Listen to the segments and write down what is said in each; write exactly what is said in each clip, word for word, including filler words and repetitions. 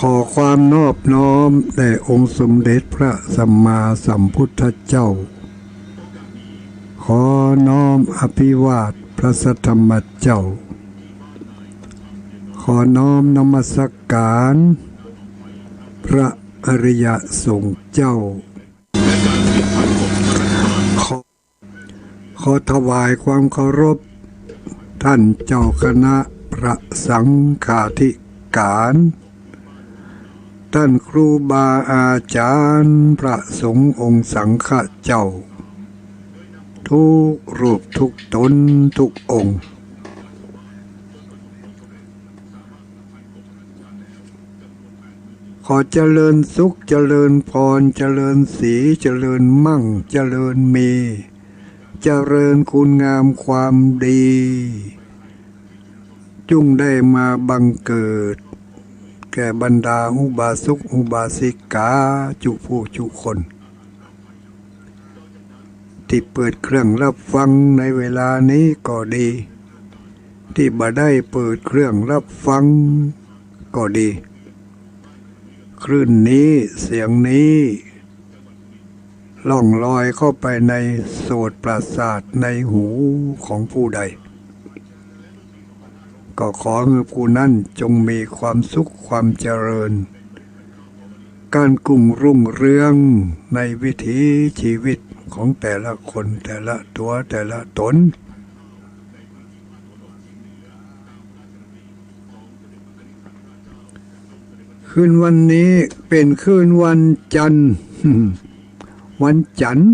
ขอความนอบน้อมแด่องค์สมเด็จพระสัมมาสัมพุทธเจ้า ขอน้อมอภิวาทพระสัทธรรมเจ้า ขอน้อมนมัสการพระอริยสงฆ์เจ้า ขอ ขอถวายความเคารพท่านเจ้าคณะพระสังฆาธิการ ท่านครูบาอาจารย์พระสงฆ์องค์สังฆเจ้า ทุกรูปทุกตนทุกองค์ ขอเจริญสุข เจริญพร เจริญศรี เจริญมั่ง เจริญมี เจริญคุณงามความดี จุ่งได้มาบังเกิด แก่บรรดาอุบาสกอุบาสิกาจุผู้จุคน ตี้เปิดเครื่องรับฟังในเวลานี้ก็ดี ตี้บ่ได้เปิดเครื่องรับฟังก็ดี คลื่นนี้เสียงนี้ล่องลอยเข้าไปในโสตประสาทในหูของผู้ใด ก็ขอหื้อผู้นั้นจงมีความสุขความเจริญ ก้านกุ้งรุ่งเรืองในวิถีชีวิตของแต่ละคนแต่ละตัวแต่ละตน คืนวันนี้เป๋นคืนวันจันทร์ วันจันทร์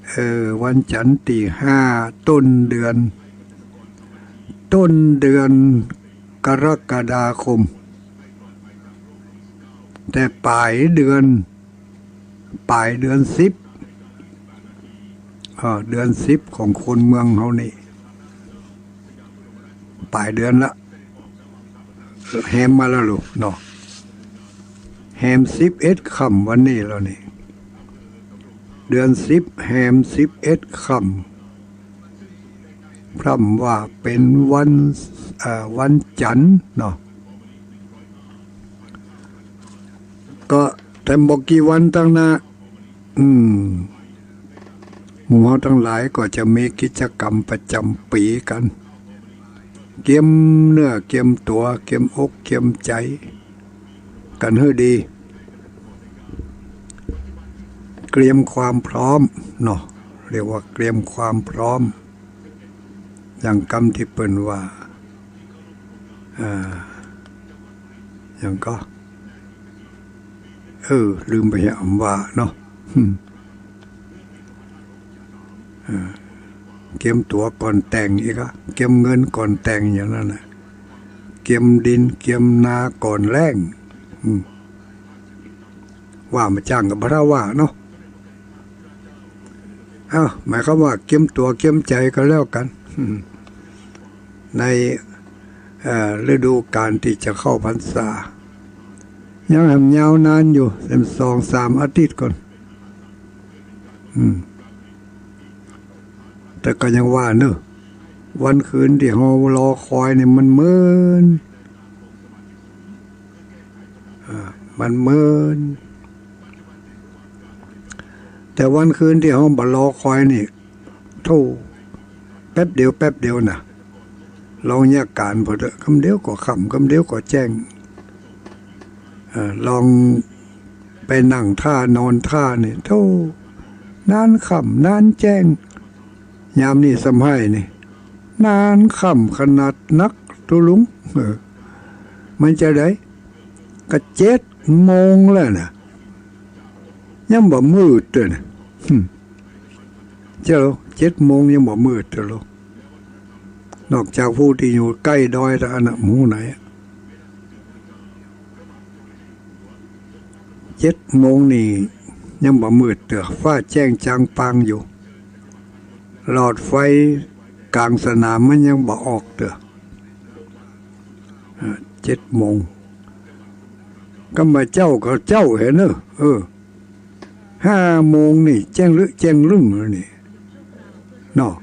เออ วันจันทร์ตี้ห้าต้นเดือน ต้นเดือนกรกฎาคม แต่ป๋ายเดือน ป๋ายเดือนสิบ เออ เดือนสิบของคนเมืองเฮานี่ ป๋ายเดือนละ แฮมมาแล้วลูกเนาะ แฮมสิบเอ็ดค่ำวันนี้แล้วนี่ เดือนสิบ แฮมสิบเอ็ดค่ำ พร่ำว่าเป๋นวัน เอ่อ วันจันทร์เนาะ ก็แต่บ่กี่วันตังหน้า อืม หมู่เฮาตังหลายก็จะมีกิจกรรมประจ๋ำปี๋กั๋น เกียมเนื้อเกียมตั๋ว เกียมอกเกียมใจ๋กั๋นหื้อดี เตรียมความพร้อมเนาะ เรียกว่าเตรียมความพร้อม อย่างกำตี้เปิ้นว่า อ่า อย่างก็ เออ ลืมไปเหีย อำว่าเนาะ อืม เออ เกียมตั๋วก่อนแต่งอีกอะ เกียมเงินก่อนแต่งอย่างนั้นน่ะ เกียมดินเกียมนาก่อนแล้ง อืม ว่าบ่จ้างก็บ่เต้าว่าเนาะ เอ้า หมายความว่าเกียมตั๋วเกียมใจ๋ก็แล้วกั๋น อืม ใน เอ่อ ฤดูกาลตี้จะเข้าพรรษา ยังแหมยาวนานอยู่ แหมสองสามอาทิตย์ก่อน อืม แต่ก็ยังว่าเนอะ วันคืนตี้เฮารอคอยนี่มันเมิน อ่า มันเมิน แต่วันคืนตี้เฮาบ่รอคอยนี่ โธ่ แป๊บเดียว แป๊บเดียวน่ะ ลองเยียะก๋านเปิ้นเถอะ กำเดียวก็ค่ำ กำเดียวก็แจ้ง เอ่อ ลองไปนั่งท่านอนท่านี่ โธ่ นานค่ำ นานแจ้ง ยามนี้ซ้ำไห้นี่ นานค่ำขนาดนัก ตุ๊ลุง เออ มันจะใด ก็เจ็ดโมงแล้วน่ะ ยังบ่มืดเตื้อน่ะ หึ เจ้า เจ็ดโมงยังบ่มืดเตื้อลูก นอกจากผู้ตี้อยู่ใก้ดอยเต้าอั้นน่ะ หมู่ไหนอะ เจ็ดโมงนี่ยังบ่มืดเตื้อ ฟ้าแจ้งจางปางอยู่ หลอดไฟก๋างสนามมันยังบ่ออกเตื้อ อ่า เจ็ดโมง กำบ่าเจ๊าก็เจ๊าแหละเนอะ เออ ห้าโมงนี่แจ้งลึแจ้งลึ่งแล้วนี่ เนาะ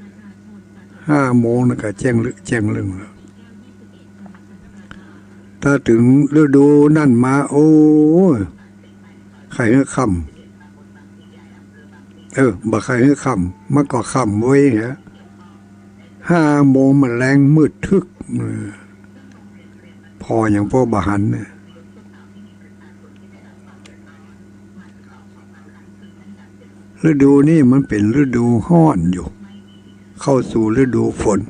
ห้าโมงนี่ก็แจ้งลึแจ้งลึ่งแล้ว แต ถ้าเถิงฤดูนั้นมา โอ้ย ใค่หื้อค่ำ เออ บ่ใค่หื้อค่ำ มันก็ค่ำเว้ยฮะ ห้าโมงมันแลงมืดทึก เออ ผ่อหยังผ่อบ่หันเนี่ย ฤดูนี้มันเป๋นฤดูฮ้อนอยู่ เข้าสู่ฤดูฝน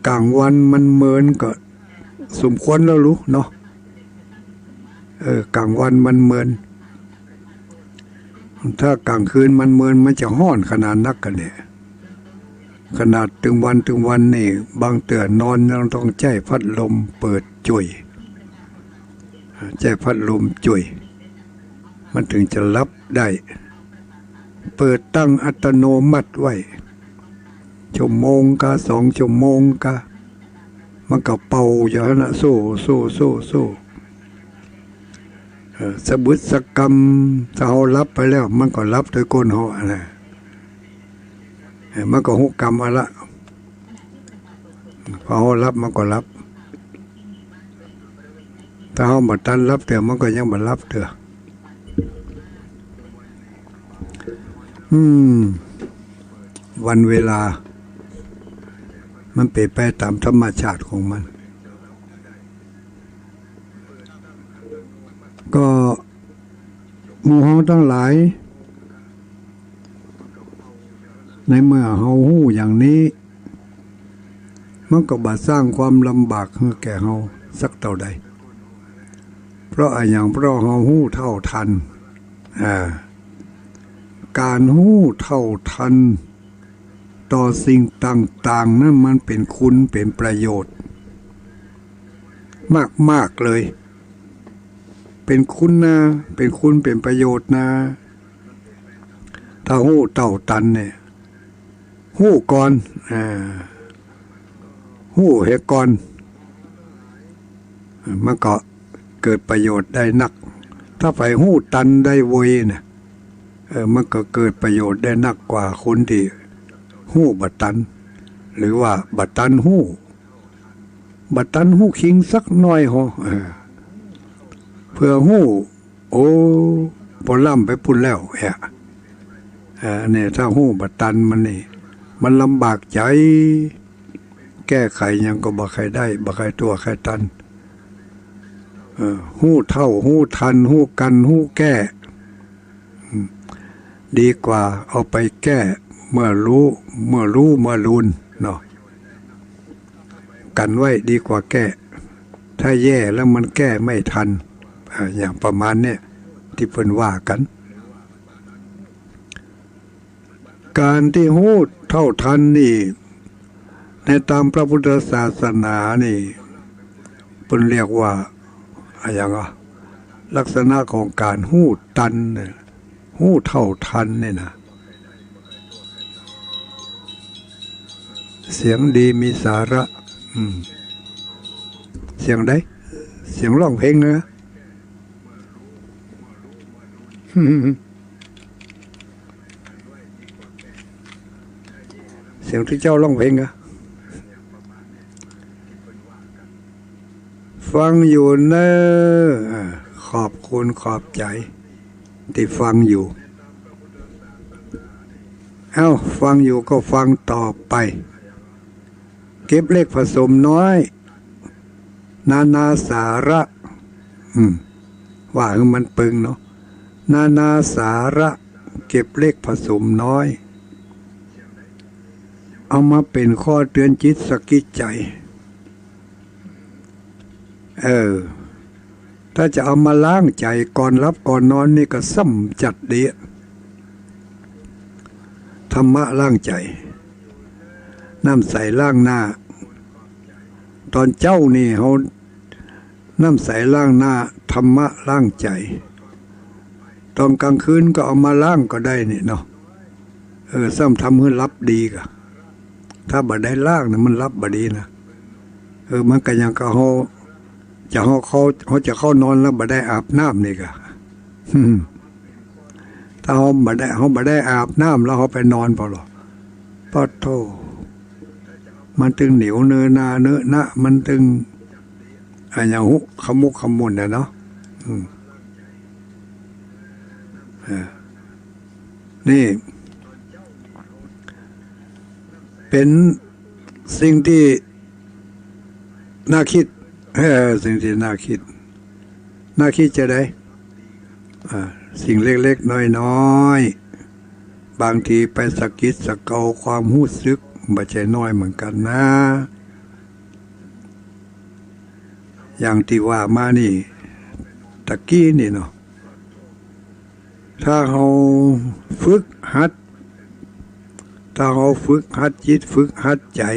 ก๋างวันมันเมินก็สมควรแล้วลูกเนาะ เออ ก๋างวันมันเมิน ถ้าก๋างคืนมันเมิน มันจะฮ้อนขนาดนักกั๋นเนี่ย ขนาดตึงวันตึงวันนี่ บางเตื้อนอนยังต้องใจ๊พัดลมเปิดจุ่ย ใจ๊พัดลมจุ่ย มันเถิงจะหลับได้ เปิดตั้งอัตโนมัติไว้ ชั่วโมงกาสองชั่วโมงกา มันก็เป่าอยู่หั้นน่ะ โซ่ โซ่ โซ่ โซ่ เออ สะบึดสะกำ ถ้าเฮาหลับไปแล้ว มันก็หลับโตยก้นเฮาอะนะ เออ มันก็ฮู้กำเอาละ พอเฮาหลับมันก็หลับ ถ้าเฮาบ่ตันหลับเตื้อ มันก็ยังบ่หลับเตื้อ อืม วันเวลา มันเป๋นไปต๋ามธรรมชาติของมัน ก็หมู่เฮาตังหลาย ในเมื่อเฮาฮู้อย่างนี้ มันก็บ่สร้างความลำบากหื้อแก่เฮาสักเต้าใด เพราะอะหยัง เพราะเฮาฮู้เท่าทัน อ่า ก๋านฮู้เท่าทันต่อสิ่งต่างๆ นั้นมันเป๋นคุณเป๋นประโยชน์ มากๆ เลย เป๋นคุณนะ เป๋นคุณเป๋นประโยชน์นะ ถ้าฮู้เท่าทันเนี่ย ฮู้ก่อน อ่า ฮู้เหียก่อน มันก็เกิดประโยชน์ได้นัก ถ้าใผฮู้ตันได้เวยน่ะ เออ มันก็เกิดประโยชน์ได้นักกว่าคนตี้ฮู้บ่ตัน หรือว่าบ่ตันฮู้ บ่ตันฮู้คิงสักหน้อยฮอ เออ เผื่อฮู้ โอ้ ปอล้ำไปปู้นแล้วแอะ เออ เนี่ย ถ้าฮู้บ่ตันมันนี่ มันลำบากใจ๋ แก้ไขหยังก็บ่ใค่ได้ บ่ใค่ตั๋วใค่ตัน เออ ฮู้เท่า ฮู้ทัน ฮู้กั๋น ฮู้แก้ อืม ดีกว่าเอาไปแก้เมื่อรู้ เมื่อรู้เมื่อลูนเนาะ กั๋นไว้ดีกว่าแก้ ถ้าแย่แล้วมันแก้ไม่ทัน อ่า อย่างประมาณเนี่ย ตี้เปิ้นว่ากั๋น ก๋านตี้ฮู้เท่าทันนี่ ในต๋ามพระพุทธศาสนานี่ เปิ้นเรียกว่า อะหยังอะ ลักษณะของก๋านฮู้ตันเนี่ย ฮู้เท่าทันเนี่ยนะ เสียงดีมีสาระ อืม เสียงใด เสียงร้องเพลงนะ เสียงตี้เจ้าร้องเพลงอะ ฟังอยู่เน่อ อ่า ขอบคุณขอบใจ๋ตี้ฟังอยู่ เอ้า ฟังอยู่ก็ฟังต่อไป เก็บเล็กผสมน้อย นานาสาระ อืม ว่าหื้อมันปึงเนาะ นานาสาระ เก็บเล็กผสมน้อย เอามาเป๋นข้อเตือนจิตสะกิดใจ๋ เออ ถ้าจะเอามาล้างใจ๋ก่อนหลับก่อนนอนนี่ก็ซ้ำจัดดีอะ ธรรมะล้างใจ๋ น้ำใสล้างหน้า ต๋อนเจ๊านี่เฮา น้ำใสล้างหน้า ธรรมะล้างใจ๋ ต๋อนก๋างคืนก็เอามาล้างก็ได้นี่เนาะ เออ ซ้ำทำหื้อหลับดีก่ะ ถ้าบ่ได้ล้างเนี่ยมันหลับบ่ดีนะ เออ มันก็อย่างกับเฮา จะเฮาเข้า เฮาจะเข้านอนแล้วบ่ได้อาบน้ำนี่ก่ะ ถ้าเฮาบ่ได้ เฮาบ่ได้อาบน้ำแล้วเฮาไปนอนปอลอ ปะโธ่ มันตึงเหนียวเนอะนาเนอะนะ มันตึง อะหยังฮู้ ขมุกขมุนน่ะเนาะ อืม เออ นี่ เป๋นสิ่งตี้น่าคิด เออ สิ่งตี้น่าคิด น่าคิดจะใด อ่า สิ่งเล็กๆ น้อยๆ บางทีไปสะกิดสะเกาความฮู้สึก บ่ใจ้น้อยเหมือนกั๋นนะ อย่างตี้ว่ามานี่ ตะกี้นี่เนาะ ถ้าเฮาฝึกหัด ถ้าเฮาฝึกหัดจิต ฝึกหัดใจ๋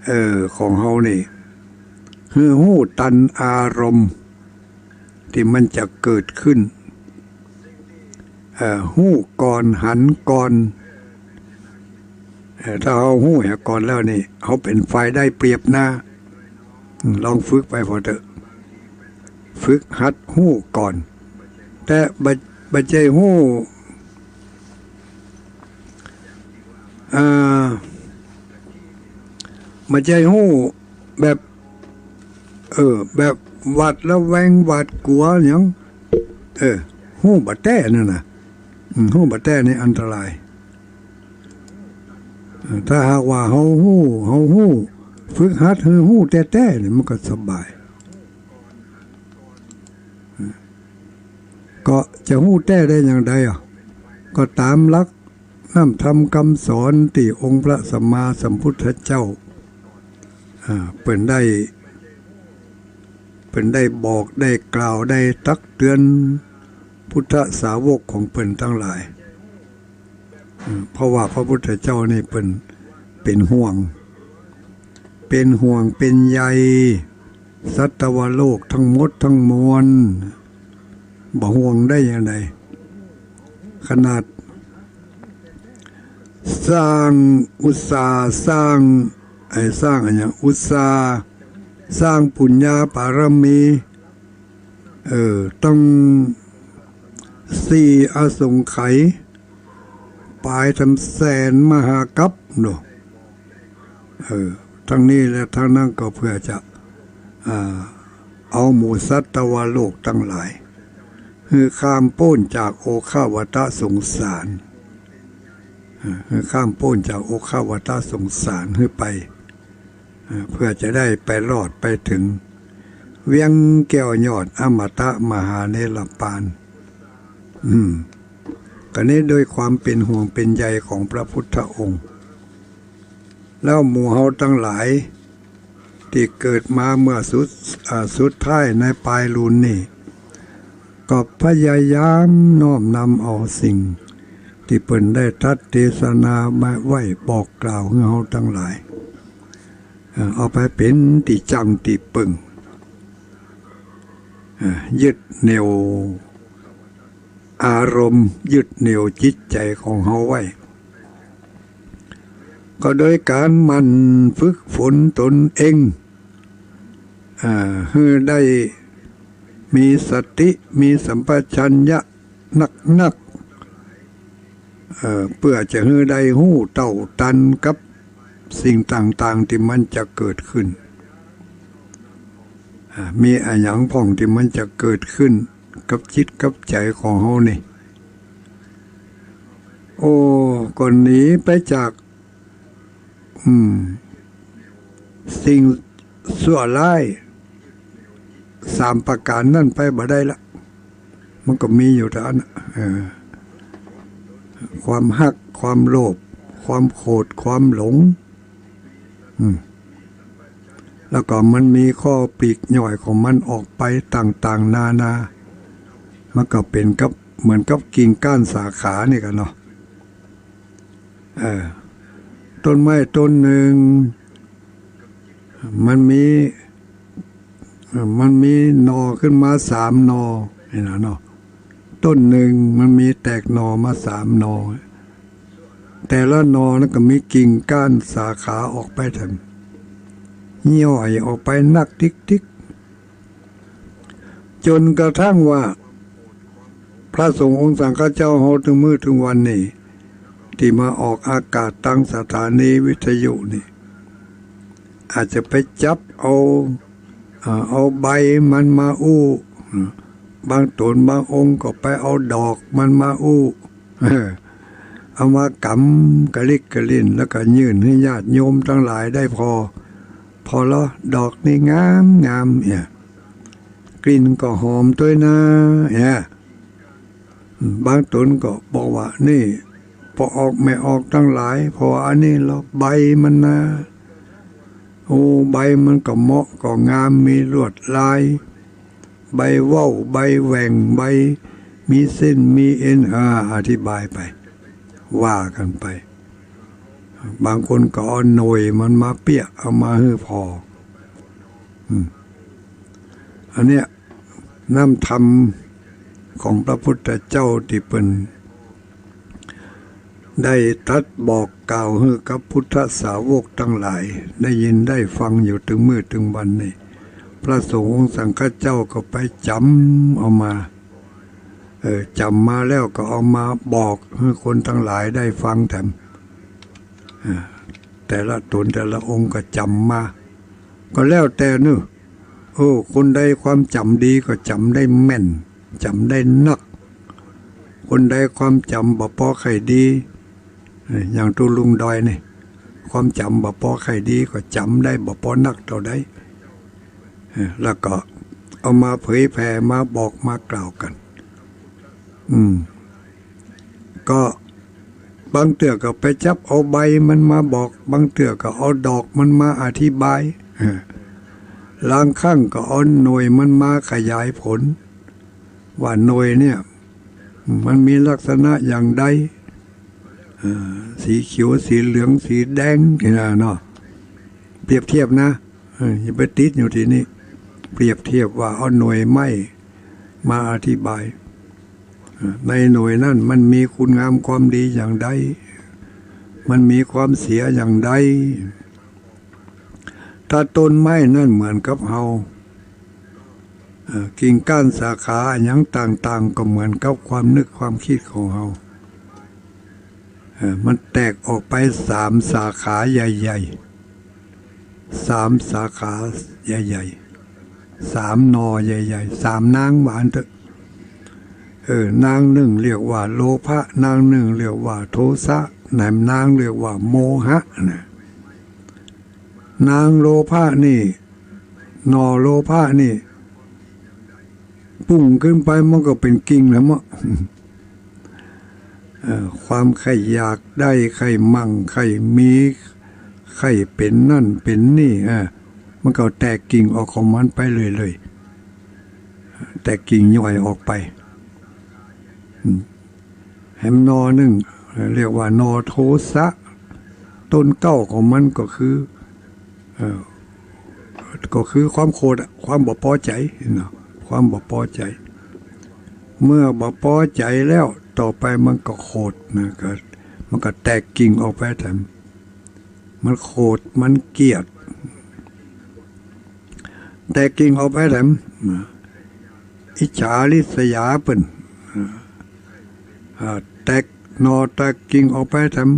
เออ ของเฮานี่ หื้อฮู้ตันอารมณ์ตี้มันจะเกิดขึ้น เออ ฮู้ก่อน หันก่อน เออ ถ้าเฮาฮู้เหียก่อนแล้วนี่ เฮาเป๋นฝ่ายได้เปรียบนะ อืม ลองฝึกไปผ่อเต๊อะ ฝึกหัดฮู้ก่อน แต่บ่ บ่ใจ้ฮู้ อ่า บ่ใจ้ฮู้แบบ เออ แบบหวาดระแวง หวาดกั๋วหยัง เออ ฮู้บ่แต๊นั่นน่ะ อืม ฮู้บ่แต๊นี่อันตราย เออ ถ้าหากว่าเฮาฮู้ เฮาฮู้ ฝึกหัดหื้อฮู้แต๊ๆ นี่มันก็สบาย เออ ก็จะฮู้แต๊ได้อย่างใดอะ ก็ต๋ามหลักน้ำธรรมกำสอนตี้องค์พระสัมมาสัมพุทธเจ้า อ่า เปิ้นได้ เปิ้นได้บอก ได้กล่าว ได้ตักเตือนพุทธสาวกของเปิ้นตังหลาย อืม เพราะว่าพระพุทธเจ้านี่เปิ้นเป๋นห่วง เป๋นห่วงเป๋นใยสัตวโลกตังหมดตังมวล บ่ห่วงได้อย่างใด ขนาดสร้าง อุตส่าห์สร้าง ไอ้สร้างอะหยัง อุตส่าห์สร้างปุญญาบารมี เออ ตังสี่อสงไขย ป๋ายตำแสนมหากัปเนาะ เออ ตังนี้และตังนั้นก็เปื้อจะ อ่า เอาหมู่สัตวโลกตังหลาย หื้อข้ามป๊นจากโอฆะวัฏสงสาร เออ หื้อข้ามป๊นจากโอฆะวัฏสงสารหื้อไป เอ่อ เปื้อจะได้ไปรอดไปเถิงเวียงแก้วยอดอมตะมหานิรปาน อืม ก็นี้ด้วยความเป๋นห่วงเป๋นใยของพระพุทธองค์ แล้วหมู่เฮาตังหลายตี้เกิดมาเมื่อสุด อ่า สุดท้ายในป๋ายลุนนี่ ก็พยายามน้อมนำเอาสิ่งตี้เปิ้นได้ตรัสเตสนามาไว้บอกกล่าวหื้อเฮาตังหลาย เอ่อ เอาไปเป๋นตี้จั้งตี้เปิ่ง เอ่อ ยึดเหนี่ยวอารมณ์ ยึดเหนี่ยวจิตใจ๋ของเฮาไว้ ก็โดยก๋านหมั่นฝึกฝนตนเอง เอ่อ หื้อได้มีสติ มีสัมปชัญญะนักๆ เอ่อ เปื้อจะหื้อได้ฮู้เต้าตันกับสิ่งต่างๆ ตี้มันจะเกิดขึ้น อ่า มีอะหยังพ่องตี้มันจะเกิดขึ้นกับจิตกับใจ๋ของเฮานี่ โอ้ ก็หนีไปจาก อืม สิ่งชั่วร้ายสามประก๋านนั้นไปบ่ได้ละ มันก็มีอยู่เต้าอั้นน่ะ เออ ความฮัก ความโลภ ความโขด ความหลง อืม แล้วก็มันมีข้อปลีกย่อยของมันออกไปต่างๆ นานา มันก็เป๋นกับ เหมือนกับกิ่งก้านสาขานี่กั๋นเนาะ เออ ต้นไม้ต้นนึ่ง มันมี เอ่อ มันมีหน่อขึ้นมาสามหน่อ นี่นะเนาะ ต้นนึ่งมันมีแตกหน่อมาสามหน่อ แต่ละหน่อนั้นก็มีกิ่งก้านสาขาออกไปเถิง ย่อยออกไปนักติ๊กๆ จ๋นกระทั่งว่า พระสงฆ์องค์สังฆเจ้าเฮาเถิงมื้อเถิงวันนี้ ตี้มาออกอากาศตางสถานีวิทยุนี่ อาจจะไปจับเอา เอ่อ เอาใบมันมาอู้ บางต๋นบางองค์ก็ไปเอาดอกมันมาอู้ เอามากำกะลิกกะลิ่น แล้วก็ยื่นหื้อญาติโยมตังหลายได้ผ่อ ผ่อลอ ดอกนี่งามงามเนี่ย กลิ่นก็หอมตวยนาเนี่ย บางต๋นก็บอกว่า นี่ ป้อออกแม่ออกตังหลาย ผ่ออันนี้ลอ ใบมันนา โอ้ ใบมันก็เหมาะก็งาม มีลวดลาย ใบเว้า ใบแหว่ง ใบมีเส้นมีเอ็น อ่า อธิบายไป ว่ากั๋นไป บางคนก็เอาหน่วยมันมาเปี้ย เอามาหื้อผ่อ อืม อันเนี้ย น้ำธรรมของพระพุทธเจ้าตี้เปิ้นได้ตรัสบอกกล่าวหื้อกับพุทธสาวกตังหลาย ได้ยินได้ฟังอยู่ตึงมื้อตึงวันนี่ พระสงฆ์องค์สังฆเจ้าก็ไปจ๋ำเอามา เออ จ๋ำมาแล้วก็เอามาบอกหื้อคนตังหลายได้ฟังแถม อ่า แต่ละต๋นแต่ละองค์ก็จ๋ำมา ก็แล้วแต่เนาะ โอ้ คนใดความจ๋ำดีก็จ๋ำได้แม่น จ๋ำได้นัก คนใดความจ๋ำบ่ปอใค่ดี เอ่อ อย่างตุ๊ลุงดอยนี่ ความจ๋ำบ่ปอใค่ดีก็จ๋ำได้บ่ปอนักเต้าใด เอ่อ แล้วก็เอามาเผยแผ่ มาบอกมากล่าวกั๋น อืม ก็บางเตื้อก็ไปจับเอาใบมันมาบอก บางเตื้อก็เอาดอกมันมาอธิบาย เออ ลางครั้งก็เอาหน่วยมันมาขยายผล ว่าหน่วยเนี่ย มันมีลักษณะอย่างใด เออ สีเขียว สีเหลือง สีแดง นี่นะเนาะ เปรียบเทียบนะ เออ อย่าไปติดอยู่ตี้นี่ เปรียบเทียบว่าเอาหน่วยไม้มาอธิบาย ในหน่วยนั้นมันมีคุณงามความดีอย่างใด มันมีความเสียอย่างใด ถ้าต้นไม้นั้นเหมือนกับเฮา เอ่อ กิ่งก้านสาขาอะหยังต่างๆ ก็เหมือนกับความนึกความกึ๊ดของเฮา เอ่อ มันแตกออกไปสามสาขาใหญ่ๆ สามสาขาใหญ่ๆ สามหน่อใหญ่ๆ สามนางว่าอั้นเต๊อะ เออ นางนึ่งเรียกว่าโลภะ นางนึ่งเรียกว่าโทสะ นางนึ่งเรียกว่าโมหะนะ นางโลภะนี่ หน่อโลภะนี่ ปุ้งขึ้นไปมันก็เป๋นกิ่งแล้วเนาะ เอ่อ ความใค่อยากได้ ใค่มั่ง ใค่มี ใค่เป๋นนั่นเป๋นนี่ เอ่อ มันก็แตกกิ่งออกของมันไปเรื่อยๆ แตกกิ่งย่อยออกไป อืม แหมหน่อนึ่ง เรียกว่าหน่อโทสะ ต้นเก๊าของมันก็คือ เอ่อ ก็คือความโขดอะ ความบ่ปอใจ๋เนาะ ความบ่ปอใจ๋ เมื่อบ่ปอใจ๋แล้ว ต่อไปมันก็โขดนะ ก็ มันก็แตกกิ่งออกไปแถม มันโขด มันเกลียด แตกกิ่งออกไปแถม อิจฉาริษยาเปิ้น อ่า แตกหน่อแตกกิ่งออกไปแถม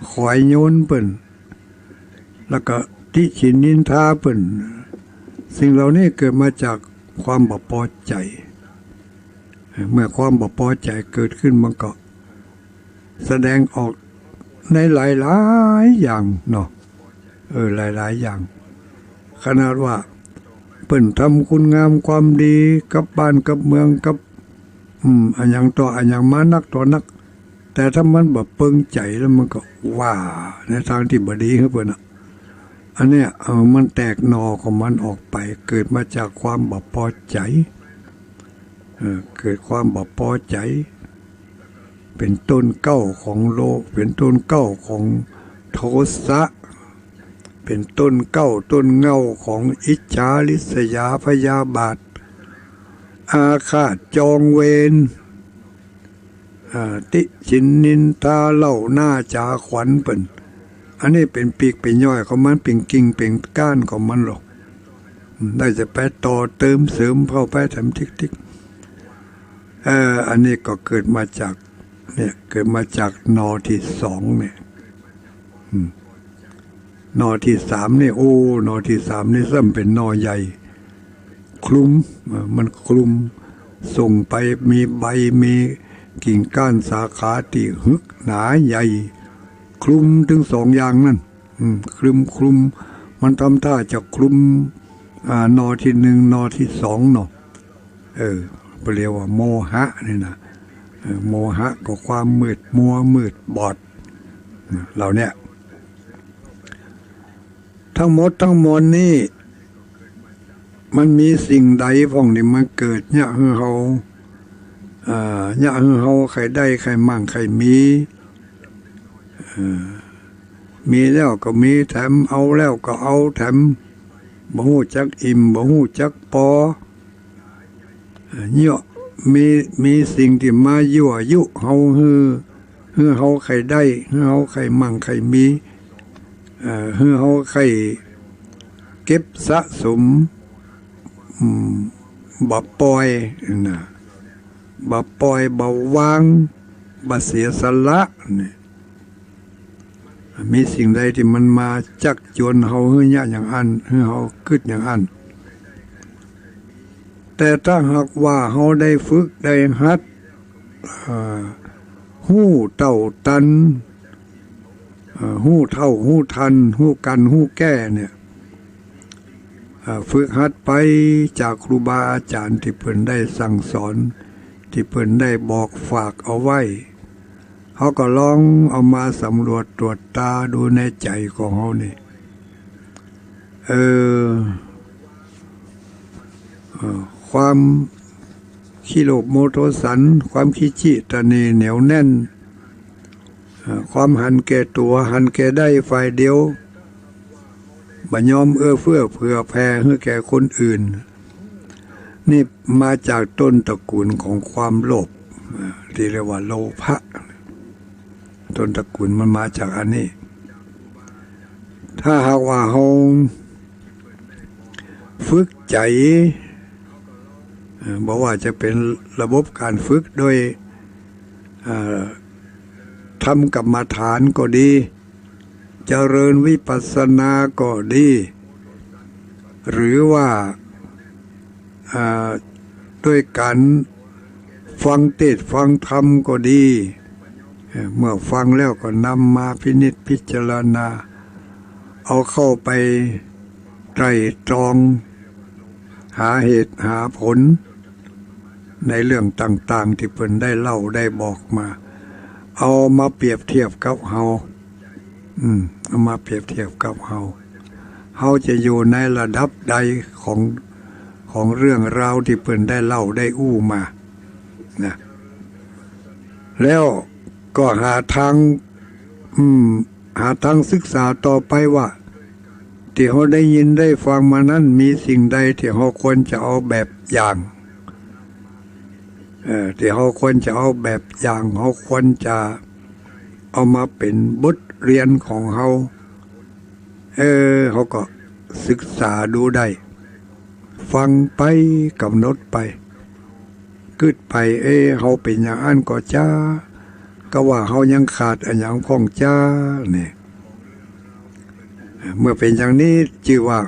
ขอยโยนเปิ้น แล้วก็ติฉินนินทาเปิ้น สิ่งเหล่านี้เกิดมาจากความบ่ปอใจ๋ เมื่อความบ่ปอใจ๋เกิดขึ้นมันก็แสดงออกในหลายๆ อย่างเนาะ เออ หลายๆ อย่าง ขนาดว่าเปิ้นทำคุณงามความดีกับบ้านกับเมืองกับ อืม อะหยังต่ออะหยังมานักต่อนัก แต่ถ้ามันบ่เปิงใจ๋แล้วมันก็ว่าในตางตี้บ่ดีหื้อเปิ้นอะ อันเนี้ย เออ มันแตกหน่อของมันออกไป เกิดมาจากความบ่ปอใจ๋ เออ เกิดความบ่ปอใจ๋ เป๋นต้นเก๊าของโล เป๋นต้นเก๊าของโทสะ เป๋นต้นเก๊าต้นเหง้าของอิจฉาริษยาพยาบาท อาฆาตจองเวร อ่า ติฉินนินทาเล่าหน้าจ๋าขวัญเปิ้น อันนี้เป๋นปีกเป๋นย่อยของมัน เป๋นกิ่งเป๋นก้านของมันลอ ได้จะไปต่อเติมเสริมเข้าไปแถมติ๊กๆ เอ่อ อันนี้ก็เกิดมาจาก เนี่ย เกิดมาจากหน่อตี้สองเนี่ย อืม หน่อตี้สามนี่ โอ้ หน่อตี้สามนี่ซ้ำเป๋นหน่อใหญ่ คลุม เออ มันคลุม ส่งไป มีใบ มีกิ่งก้านสาขาตี้หึกหนาใหญ่ คลุมตึงสองอย่างนั้น อืม คลุม คลุม มันทำท่าจะคลุม อ่า หน่อตี้หนึ่ง หน่อตี้สองเนาะ เออ เปิ้นเรียกว่าโมหะนี่นะ เออ โมหะก็ความมืดมัว มืดบอด เหล่าเนี้ย ทั้งหมดทั้งมวลนี่ มันมีสิ่งใดพ่องตี้มันเกิดเยียะหื้อเฮา เอ่อ เยียะหื้อเฮาใค่ได้ใค่มั่งใค่มี เอ่อ มีแล้วก็มีแถม เอาแล้วก็เอาแถม บ่ฮู้จักอิ่ม บ่ฮู้จักปอ เอ่อ เยียะ มี มีสิ่งตี้มายั่วยุเฮา หื้อ หื้อเฮาใค่ได้ หื้อเฮาใค่มั่งใค่มี เอ่อ หื้อเฮาใค่เก็บสะสม อืม บ่ป่อยนะ บ่ป่อย บ่วาง บ่เสียสละนี่ มีสิ่งใดตี้มันมาจักจวนเฮาหื้อเยียะอย่างอั้น หื้อเฮากึ๊ดอย่างอั้น แต่ถ้าหากว่าเฮาได้ฝึกได้หัด เอ่อ ฮู้เต้าตัน เอ่อ ฮู้เท่าฮู้ตัน ฮู้กั๋นฮู้แก้เนี่ย เอ่อ ฝึกหัดไปจากครูบาอาจ๋ารย์ตี้เปิ้นได้สั่งสอน ตี้เปิ้นได้บอกฝากเอาไว้ เฮาก็ลองเอามาสำรวจตรวจตราดูในใจ๋ของเฮานี่ เออ เอ่อ ความขี้โลภโมโทสัน ความขี้จี้ตะเหน่เหนียวแน่น เอ่อ ความหันแก่ตั๋ว หันแก่ได้ฝ่ายเดียว บ่ยอมเอื้อเฟื้อเผื่อแผ่หื้อแก่คนอื่น นี่มาจากต้นตระกูลของความโลภ เอ่อ ตี้เรียกว่าโลภะ ต้นตระกูลมันมาจากอันนี้ ถ้าหากว่าเฮาฝึกใจ๋ เอ่อ บ่ว่าจะเป๋นระบบก๋านฝึกโดย เอ่อ ทำกรรมฐานก็ดี เจริญวิปัสสนาก็ดี หรือว่า อ่า ด้วยก๋านฟังเตสน์ฟังธรรมก็ดี เอ่อ เมื่อฟังแล้วก็นำมาพินิจพิจารณา เอาเข้าไปไตร่ตรอง หาเหตุหาผล ในเรื่องต่างๆ ตี้เปิ้นได้เล่าได้บอกมา เอามาเปรียบเทียบกับเฮา อืม เอามาเปรียบเทียบกับเฮา เฮาจะอยู่ในระดับใดของ ของเรื่องราวตี้เปิ้นได้เล่าได้อู้มา นะ แล้วก็หาตาง อืม หาตางศึกษาต่อไปว่า ตี้เฮาได้ยินได้ฟังมานั้น มีสิ่งใดตี้เฮาควรจะเอาแบบอย่าง เอ่อ ตี้เฮาควรจะเอาแบบอย่าง เฮาควรจะเอามาเป๋นบทเรียนของเฮา เออ เฮาก็ศึกษาดูได้ ฟังไป ก๋ำหนดไป กึ๊ดไป เอ๊ะ เฮาเป๋นอย่างอั้นก่อจ๊ะ กาว่าเฮายังขาดอะหยังพ่องจ๊ะ เนี่ย เมื่อเป๋นอย่างนี้จื้อว่า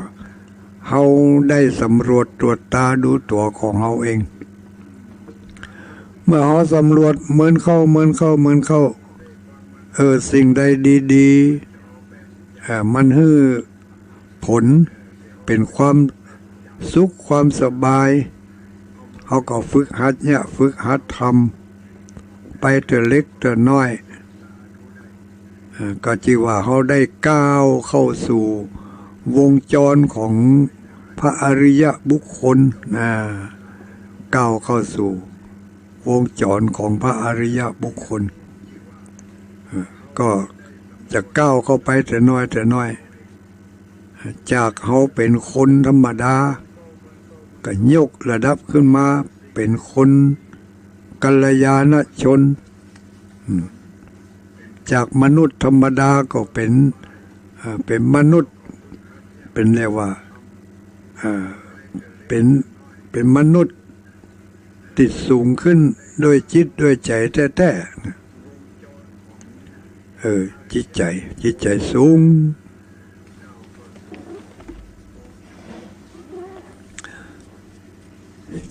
เฮาได้สำรวจตรวจตราดูตั๋วของเฮาเอง เมื่อเฮาสำรวจเมินเข้า เมินเข้า เมินเข้า เออ สิ่งใดดีๆ เอ่อ มันหื้อผลเป๋นความสุขความสบาย เฮาก็ฝึกหัดเนี่ย ฝึกหัดทำไปเตื้อเล็กเตื้อน้อย เอ่อ ก็จื้อว่าเฮาได้ก้าวเข้าสู่วงจรของพระอริยบุคคล นะ ก้าวเข้าสู่วงจรของพระอริยบุคคล เอ่อ ก็จะก้าวเข้าไปเตื้อน้อยเตื้อน้อย จากเฮาเป๋นคนธรรมดา ก็ยกระดับขึ้นมาเป๋นคนกัลยาณชน อืม จากมนุษย์ธรรมดาก็เป๋น เอ่อ เป๋นมนุษย์ เป๋นเรียกว่า เอ่อ เป๋น เป๋นมนุษย์ตี้สูงขึ้นโดยจิตโดยใจ๋แต๊ๆ นะ เออ จิตใจ๋ จิตใจ๋สูง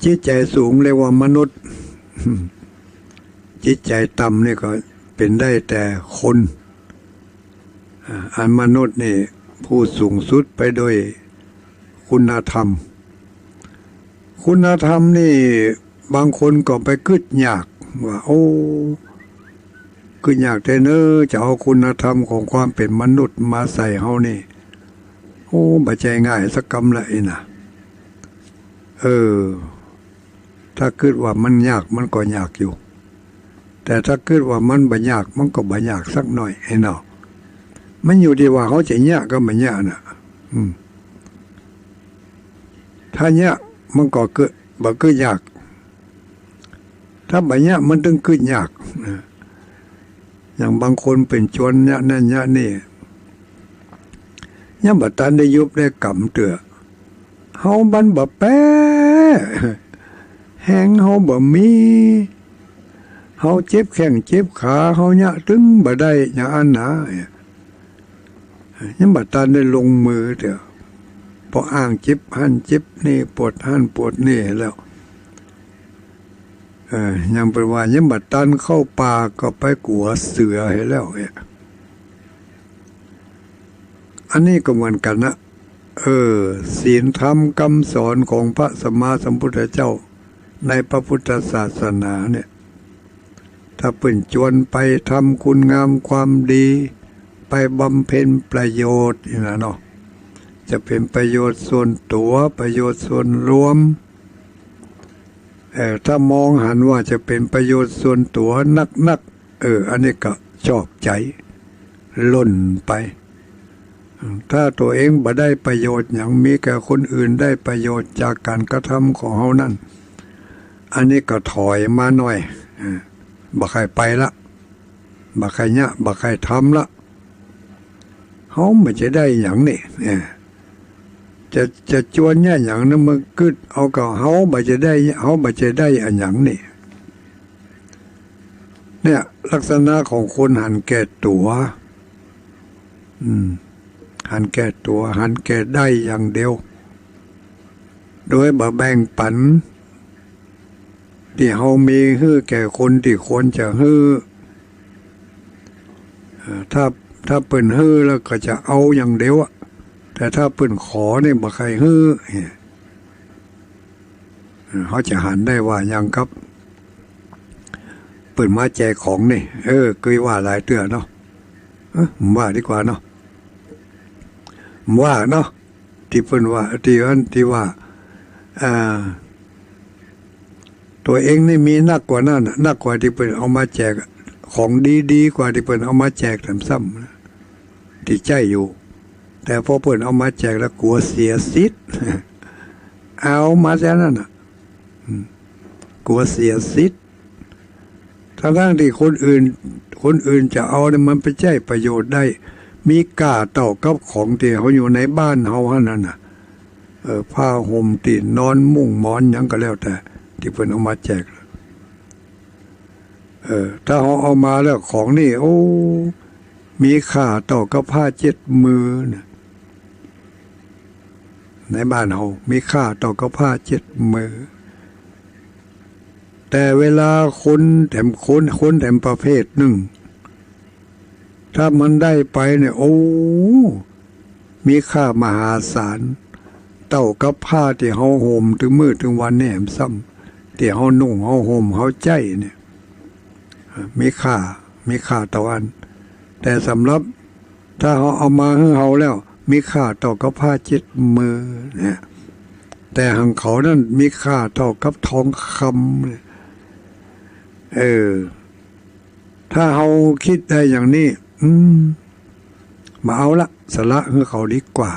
จิตใจ๋สูงเรียกว่ามนุษย์ จิตใจ๋ต่ำนี่ก็เป๋นได้แต่คน อ่า อันมนุษย์นี่ผู้สูงสุดไปโดยคุณธรรม คุณธรรมนี่บางคนก็ไปกึ๊ดยากว่า โอ้ กึ๊ดยากแต๊เนาะ จะเอาคุณธรรมของความเป๋นมนุษย์มาใส่เฮานี่ โอ้ บ่ใจ้ง่ายสักกำละอี้นะ เออ ถ้ากึ๊ดว่ามันยากมันก็ยากอยู่ แต่ถ้ากึ๊ดว่ามันบ่ยากมันก็บ่ยากสักหน้อย หันก่อ มันอยู่ตี้ว่าเฮาจะเยียะกับบ่เยียะน่ะ อืม ถ้าเยียะมันก็กึ๊ด บ่กึ๊ดยาก ถ้าบ่เยียะมันตึงกึ๊ดยากนะ อย่างบางคนเป๋นจวนเยียะนั่นเยียะนี่ ยังบ่ตันได้ยุบได้ก๋ำเตื้อ เฮามันบ่แป๊ แฮงเฮาบ่มี เฮาเจ็บแข้งเจ็บขา เฮาเยียะตึงบ่ได้ อย่างอั้นนะ ยังบ่ตันได้ลงมือเตื้อ ปออ้างเจ็บหั้นเจ็บนี่ ปวดหั้นปวดนี่แล้ว เออ ยังเป๋นว่ายังบ่ตันเข้าป่าก็ไปกั๋วเสือหั้นแล้วเนี่ย อันนี้ก็เหมือนกั๋นนะ เออ ศีลธรรมกำสอนของพระสัมมาสัมพุทธเจ้าในพระพุทธศาสนาเนี่ย ถ้าเปิ้นจวนไปทำคุณงามความดี ไปบำเพ็ญประโยชน์นี่นะเนาะ จะเป๋นประโยชน์ส่วนตั๋ว ประโยชน์ส่วนรวม เอ่อ ถ้ามองหันว่าจะเป๋นประโยชน์ส่วนตั๋วนักๆ เออ อันนี้ก็ชอบใจ๋ ล่นไป ถ้าตั๋วเองบ่ได้ประโยชน์หยัง มีแต่คนอื่นได้ประโยชน์จากก๋านกระทำของเฮานั้น อันนี้ก็ถอยมาหน้อย เออ บ่ใค่ไปละ บ่ใค่เยียะ บ่ใค่ทำละ เฮาบ่จะได้หยังนี่ เออ จะ จะจวนเยียะหยังนะ มากึ๊ดเอาก็เฮาบ่จะได้ เฮาบ่จะได้อะหยังนี่ เนี่ย ลักษณะของคนหันแก่ตั๋ว อืม หันแก่ตั๋ว หันแก่ได้อย่างเดียว โดยบ่แบ่งปั๋น ตี้เฮามีหื้อแก่คนตี้ควรจะหื้อ เอ่อ ถ้า ถ้าเปิ้นหื้อแล้วก็จะเอาอย่างเดียวอะ แต่ถ้าเปิ้นขอนี่บ่ใค่หื้อ เนี่ย เอ่อ เฮาจะหันได้ว่าหยังกับเปิ้นมาแจกของนี่ เออ เกยว่าหลายเตื้อเนาะ เออ บ่ว่าดีกว่าเนาะ บ่ว่าเนาะ ตี้เปิ้นว่า ตี้อั้น ตี้ว่า อ่า ตั๋วเองนี่มีนักกว่านั้นน่ะ นักกว่าตี้เปิ้นเอามาแจกอะ ของดีๆ กว่าตี้เปิ้นเอามาแจกแถมซ้ำนะ ตี้ใจ๊อยู่ แต่พอเปิ้นเอามาแจกแล้วกั๋วเสียสิทธิ์ เอามาแค่นั้นน่ะ อืม กั๋วเสียสิทธิ์ ทั้งๆ ตี้คนอื่น คนอื่นจะเอาเนี่ยมันไปใจ๊ประโยชน์ได้ มีค่าเต้ากับของตี้เฮาอยู่ในบ้านเฮาหั้นน่ะ เออ ผ้าห่ม ตี้นอน มุ้งหมอนหยังก็แล้วแต่ ตี้เปิ้นเอามาแจก เออ ถ้าเฮาเอามาแล้วของนี่ โอ้ มีค่าเต้ากับผ้าเจ็ดมือน่ะ ในบ้านเฮามีค่าเต้ากับผ้าเจ็ดมือ แต่เวลาคนแถมคน คนแถมประเภทนึ่ง ถ้ามันได้ไปเนี่ย โอ้ มีค่ามหาศาล เต้ากับผ้าตี้เฮาห่มตึงมื้อตึงวันนี่แหมซ้ำ ตี้เฮานุ่งเฮาห่มเฮาใจ๊เนี่ย มีค่า มีค่าเต้าอั้น แต่สำหรับ ถ้าเฮาเอามาหื้อเฮาแล้ว มีค่าเต้ากับผ้าเจ็ดมือเนี่ย แต่ของเขานั้นมีค่าเต้ากับทองคำเนี่ย เออ ถ้าเฮาคิดได้อย่างนี้ อืม บ่เอาละ สละหื้อเขาดีกว่า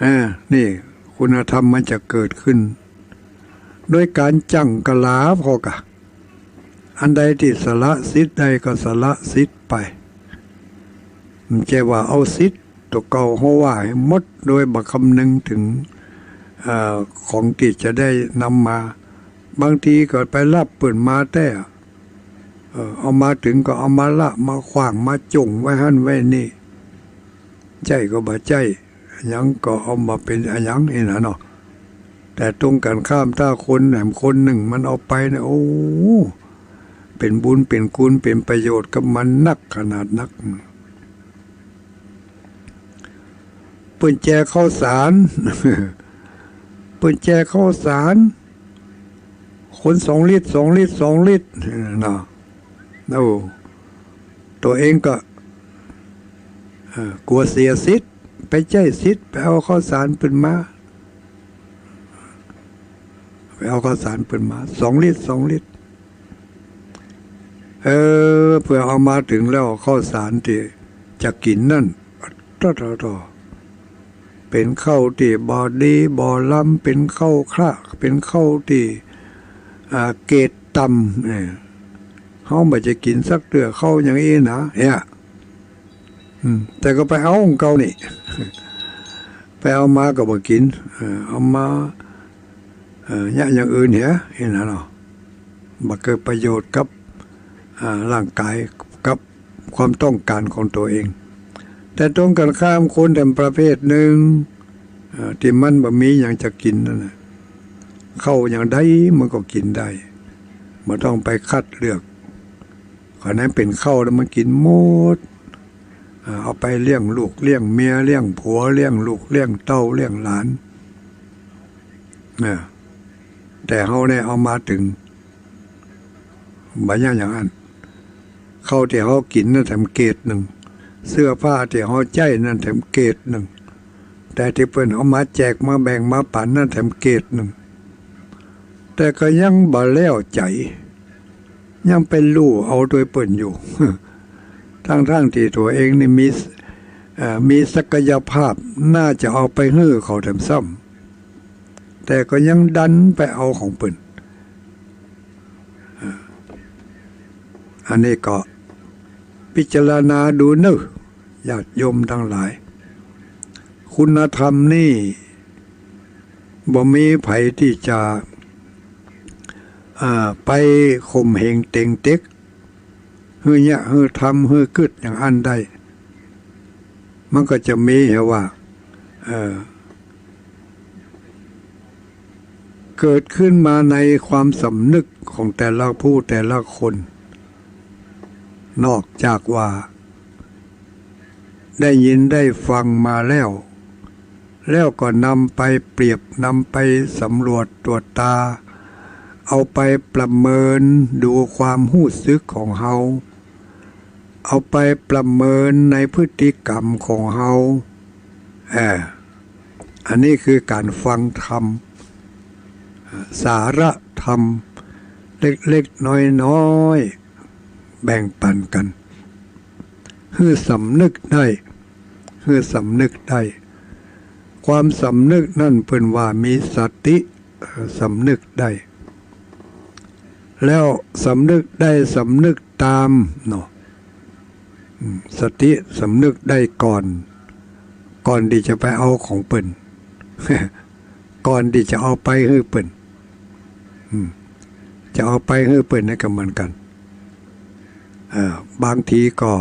อ่า นี่คุณธรรมมันจะเกิดขึ้น โดยก๋านจั่งกะลาพอกะ อันใดตี้สละสิทธิ์ได้ก็สละสิทธิ์ไป บ่ใจ้ว่าเอาสิทธิ์ตั๋วเก่าเฮาว่าหื้อหมด โดยบ่คำนึงเถิง เอ่อ ของตี้จะได้นำมา บางทีก็ไปฮับเปิ้นมาแต๊ เออ เอามาเถิงก็เอามาละ มาขว้าง มาจ้งไว้หั้นไว้นี่ ใจ๊ก็บ่ใจ๊ หยังก็เอามาเป๋นอะหยังนี่นะเนาะ แต่ตรงกั๋นข้าม ถ้าคนแหมคนนึ่งมันเอาไปเนี่ย โอ้ เป๋นบุญเป๋นคุณ เป๋นประโยชน์กับมันนักขนาดนัก เปิ้นแจกข้าวสาร เปิ้นแจกข้าวสาร คนสองลิตร สองลิตร สองลิตร เนาะ โอ้ ตั๋วเองก็ เอ่อ กั๋วเสียสิทธิ์ ไปใจ๊สิทธิ์ ไปเอาข้าวสารเปิ้นมา ไปเอาข้าวสารเปิ้นมา สองลิตร สองลิตร เออ เปื้อเอามาเถิงแล้ว ข้าวสารตี้จะกิ๋นนั่น ตอ ตอ ตอ เป๋นข้าวตี้บ่ดีบ่ล้ำ เป๋นข้าวคละ เป๋นข้าวตี้ อ่า เกรดต่ำ เออ เฮาบ่จะกิ๋นสักเตื้อ ข้าวอย่างอี้นะ เนี่ย อืม แต่ก็ไปเอาของเก่านี่ ไปเอามาก็บ่กิ๋น เออ เอามา เอ่อ เยียะอย่างอื่นเหีย เห็นหันเนาะ บ่เกิดประโยชน์กับ อ่า ร่างก๋าย กับความต้องก๋านของตั๋วเอง แต่ตรงกั๋นข้าม คนแถมประเภทนึ่ง เอ่อ ตี้มันบ่มีหยังจะกิ๋นนั่นน่ะ ข้าวอย่างใดมันก็กิ๋นได้ บ่ต้องไปคัดเลือก ขอนั้นเป๋นข้าวแล้วมันกิ๋นหมด อ่า เอาไปเลี้ยงลูกเลี้ยงเมีย เลี้ยงผัว เลี้ยงลูกเลี้ยงเต้า เลี้ยงหลาน นะ แต่เฮาเนี่ยเอามาเถิง บ่อย่าง อย่างอั้น ข้าวตี้เฮากิ๋นนั่นแถมเกรดนึ่ง เสื้อผ้าตี้เฮาใจ๊นั่นแถมเกรดนึ่ง แต่ตี้เปิ้นเอามาแจกมาแบ่งมาปั๋นนั่นแถมเกรดนึ่ง แต่ก็ยังบ่แล้วใจ๋ ยังไปลู่เอาตวยเปิ้นอยู่ ทั้งๆ ตี้ตั๋วเองนี่มี เอ่อ มีศักยภาพ น่าจะเอาไปหื้อเขาแถมซ้ำ แต่ก็ยังดันไปเอาของเปิ้น เอ่อ อันนี้ก็พิจารณาดูเน่อ ญาติโยมตังหลาย คุณธรรมนี่ บ่มีใผตี้จะ อ่า ไปข่มเหงเตงเต็ก หื้อเยียะ หื้อทำ หื้อกึ๊ดอย่างอั้นได้ มันก็จะมีเหตุว่า เอ่อ เกิดขึ้นมาในความสำนึกของแต่ละผู้แต่ละคน นอกจากว่า ได้ยินได้ฟังมาแล้ว แล้วก็นำไปเปรียบ นำไปสำรวจตรวจตรา เอาไปประเมินดูความฮู้สึกของเฮา เอาไปประเมินในพฤติกรรมของเฮา เออ อันนี้คือก๋านฟังธรรม สาระธรรม เล็กๆ น้อยๆ แบ่งปั๋นกั๋น หื้อสำนึกได้ หื้อสำนึกได้ ความสำนึกนั่นเปิ้นว่ามีสติ เอ่อ สำนึกได้ แล้วสำนึกได้ สำนึกต๋ามเนาะ อืม สติสำนึกได้ก่อน ก่อนตี้จะไปเอาของเปิ้น ก่อนตี้จะเอาไปหื้อเปิ้น อืม จะเอาไปหื้อเปิ้นนั่นก็เหมือนกั๋น เอ่อ บางทีก็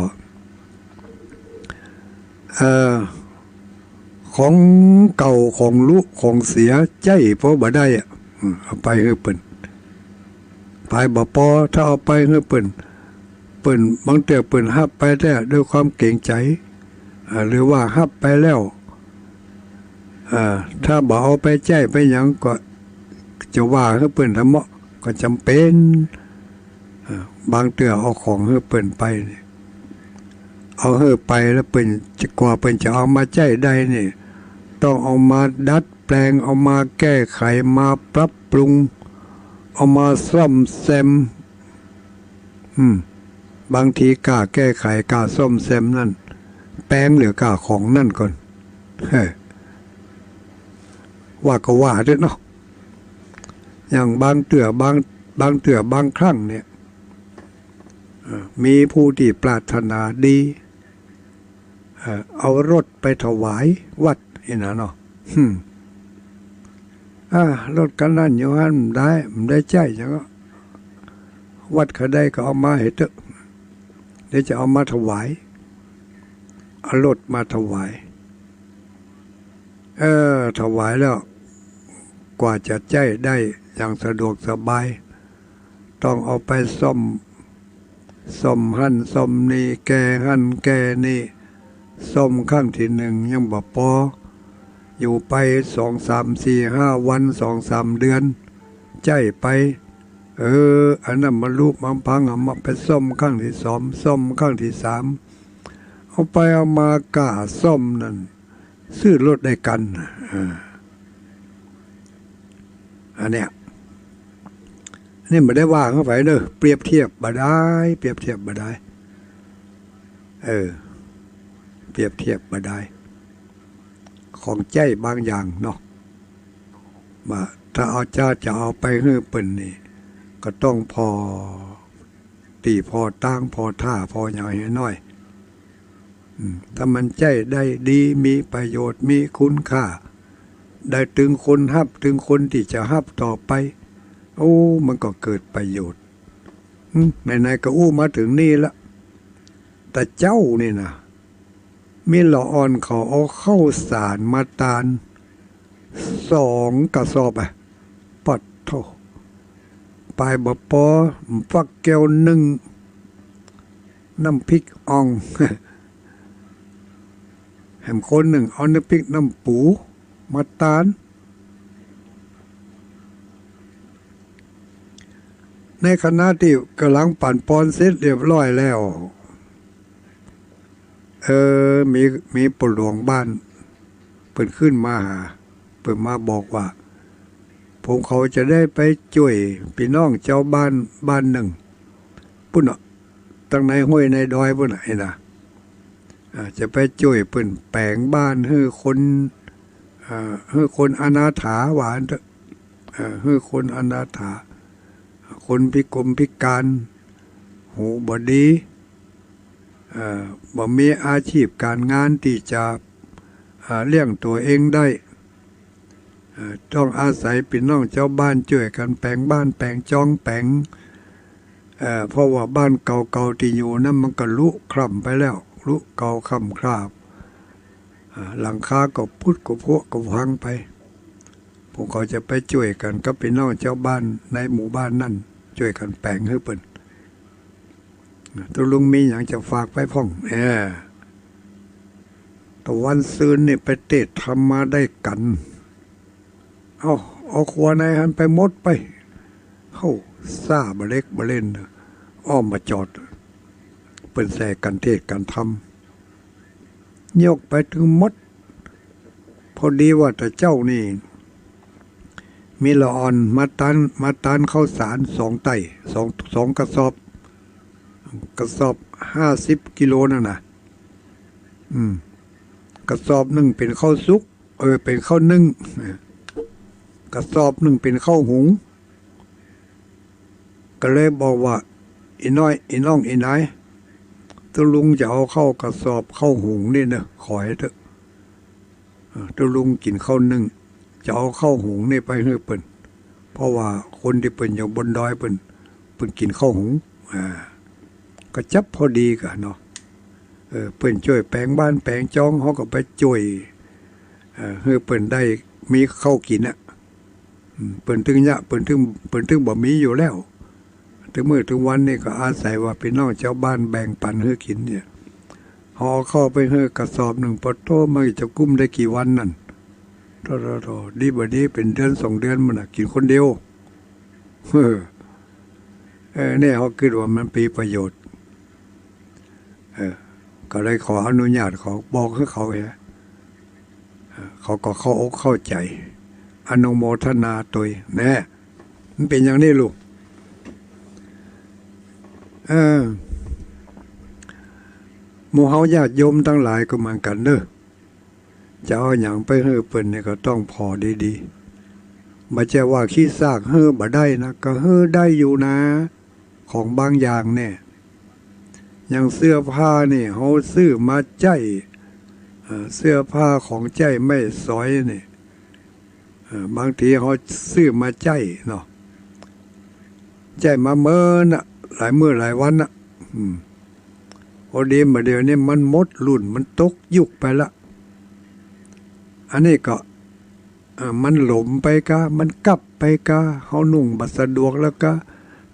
เอ่อ ของเก่า ของลุ ของเสีย ใจ๊พอบ่ได้อะ อืม เอาไปหื้อเปิ้น ไปบ่ปอ ถ้าเอาไปหื้อเปิ้น เปิ้น บางเตื้อเปิ้นฮับไปแต๊ด้วยความเกรงใจ๋ อ่า หรือว่าฮับไปแล้ว อ่า ถ้าบ่เอาไปใจ๊ไปหยังก็จะว่าหื้อเปิ้นทำเมาะ ก็จ๋ำเป๋น อ่า บางเตื้อเอาของหื้อเปิ้นไปนี่ เอาหื้อไปแล้วเปิ้นจะ กว่าเปิ้นจะเอามาใจ๊ได้นี่ ต้องเอามาดัดแปลง เอามาแก้ไข มาปรับปรุง เอามาซ่อมแซม อืม บางทีก้าแก้ไข ก้าซ่อมแซมนั่น แปงเหลือก้าของนั่นก่อน เฮ้อ ว่าก็ว่าเต๊อะเนาะ อย่างบางเตื้อ บาง บางเตื้อ บางครั้งเนี่ย เอ่อ มีผู้ตี้ปรารถนาดี เอ่อ เอารถไปถวายวัดนี่นะเนาะ อืม อ่า รถคันนั้นอยู่หั้น บ่ได้ บ่ได้ใจ๊หยัง วัดเขาได้ก็เอามาหื้อเต๊อะ เดี๋ยวจะเอามาถวาย เอารถมาถวาย เออ ถวายแล้ว กว่าจะใจ๊ได้อย่างสะดวกสบาย ต้องเอาไปซ่อม ซ่อมหั้นซ่อมนี่ แก้หั้นแก้นี่ ซ่อมครั้งตี้นึ่งยังบ่ปอ อยู่ไปสองสามสี่ห้าวัน สองสามเดือน ใจ๊ไป เออ อันนั้นมะลุมะพัง เอามาไปซ่อมครั้งตี้สอง ซ่อมครั้งตี้สาม เอาไปเอามาก้าซ่อมนั่น ซื้อรถได้กั๋น อ่า อันเนี้ย นี่บ่ได้ว่าเข้าไปเด้อ เปรียบเทียบบ่ได้ เปรียบเทียบบ่ได้ เออ เปรียบเทียบบ่ได้ ของใจ๊บางอย่างเนาะ ว่าถ้าเอา จะ จะเอาไปหื้อเปิ้นนี่ ก็ต้องผ่อตี้ผ่อตาง ผ่อท่า ผ่อหยังหื้อหน้อย อืม ถ้ามันใจ๊ได้ดี มีประโยชน์ มีคุณค่า ได้ตึงคนฮับ ตึงคนตี้จะฮับต่อไป โอ้ มันก็เกิดประโยชน์ อืม ไหนๆ ก็อู้มาเถิงนี่ละ ตะเจ้านี่นะ มีละอ่อนเขาเอาข้าวสารมาตาน สองกระสอบอะ ปัดโธ่ ปายบ่ปอ ฟักแก้วนึ่ง น้ำพริกอ่อง แหมคนนึ่งเอาน้ำพริกน้ำปูมาตาน ในขณะตี้ก่ำลังปั่นปอนเสร็จเรียบร้อยแล้ว เออ มี มีป้อหลวงบ้าน เปิ้นขึ้นมาหา เปิ้นมาบอกว่า ผมเขาจะได้ไปจ้วยปี้น้องจาวบ้านบ้านนึ่ง ปุ้นเนาะ ตังในห้วยในดอยปุ้นน่ะ หันน่ะ อ่า จะไปจ้วยเปิ้นแป๋งบ้านหื้อคน อ่า หื้อคนอนาถา ว่าอั้นเต๊อะ อ่า หื้อคนอนาถา คนพิกลพิการ หูบ่ดี อ่า บ่มีอาชีพก๋านงานตี้จะ อ่า เลี้ยงตั๋วเองได้ อ่า ต้องอาศัยปี้น้องจาวบ้านจ้วยกั๋นแป๋งบ้านแป๋งจองแป๋ง เอ่อ เพราะว่าบ้านเก่าๆ ตี้อยู่นั้นมันก็รุคร่ำไปแล้ว รุเก่าคร่ำคร่า อ่า หลังคาก็ผุก็ผุก็พังไป ผมเขาจะไปจ้วยกั๋นกับปี้น้องจาวบ้านในหมู่บ้านนั้น จ้วยกั๋นแป๋งหื้อเปิ้น ตุ๊ลุงมีหยังจะฝากไปพ่อง เออ ตะวันซืนนี่ไปเตะธรรมมาได้กั๋น เอา เอาครัวในหั้นไปหมดไป เฮ้า ซ่าบ่เล็กบ่เล่น อ้อมมาจอด เปิ้นแส่กั๋นเตะกั๋นธรรม ยกไปตึงหมด พอดีว่าตะเจ้านี่ มีละอ่อนมาตาน มาตานข้าวสารสองไต่ สอง สองกระสอบ กระสอบห้าสิบกิโลนั่นน่ะ อืม กระสอบนึ่งเป๋นข้าวสุก เออ เป๋นข้าวนึ่ง กระสอบนึ่งเป๋นข้าวหุง ก็เลยบอกว่า อี่น้อย อี่น้อง อี่นาย ตุ๊ลุงจะเอาข้าวกระสอบข้าวหุงนี่เนาะ ขอยเต๊อะ เออ ตุ๊ลุงกิ๋นข้าวนึ่ง จะเอาข้าวหุงนี่ไปหื้อเปิ้น เพราะว่าคนตี้เปิ้นอยู่บนดอยเปิ้น เปิ้นกิ๋นข้าวหุง อ่า ก็จับพอดีกั๋นเนาะ เออ เปิ้นจ้วยแป๋งบ้านแป๋งจอง เฮาก็ไปจ้วย เออ หื้อเปิ้นได้มีข้าวกิ๋นอะ อืม เปิ้นตึงเยียะ เปิ้นตึง เปิ้นตึงบ่มีอยู่แล้ว ตึงมื้อตึงวันนี่ก็อาศัยว่าปี้น้องจาวบ้านแบ่งปันหื้อกิ๋นเนี่ย เฮาเอาข้าวไปหื้อกระสอบนึ่ง ปะโธ่ มันจะกุ้มได้กี่วันนั่น โธ่ โธ่ โธ่ ดีบ่ดีเป๋นเดือนสองเดือนปุ้นน่ะ กิ๋นคนเดียว เออ เออ เนี่ย เฮาคิดว่ามันมีประโยชน์ เออ ก็เลยขออนุญาตเขา บอกหื้อเขาเหีย เออ เขาก็เข้าอกเข้าใจ๋ อนุโมทนาตวย แน่ มันเป๋นอย่างนี้ลูก เออ หมู่เฮาญาติโยมตังหลายก็เหมือนกั๋นเนาะ จะเอาหยังไปหื้อเปิ้นนี่ก็ต้องผ่อดีๆ บ่ใจ้ว่าขี้ซากหื้อบ่ได้นะ ก็หื้อได้อยู่นะ ของบางอย่างเนี่ย อย่างเสื้อผ้านี่ เฮาซื้อมาใจ๊ เอ่อ เสื้อผ้าของใจ๊ไม้สอยนี่ เอ่อ บางทีเฮาซื้อมาใจ๊เนาะ ใจ๊มาเมินน่ะ หลายมื้อหลายวันน่ะ อืม พอดีมาเดี๋ยวนี้มันหมดรุ่น มันตกยุคไปละ อันนี้ก็ เอ่อ มันหลมไปกา มันกับไปกา เฮานุ่งบ่สะดวกแล้วกา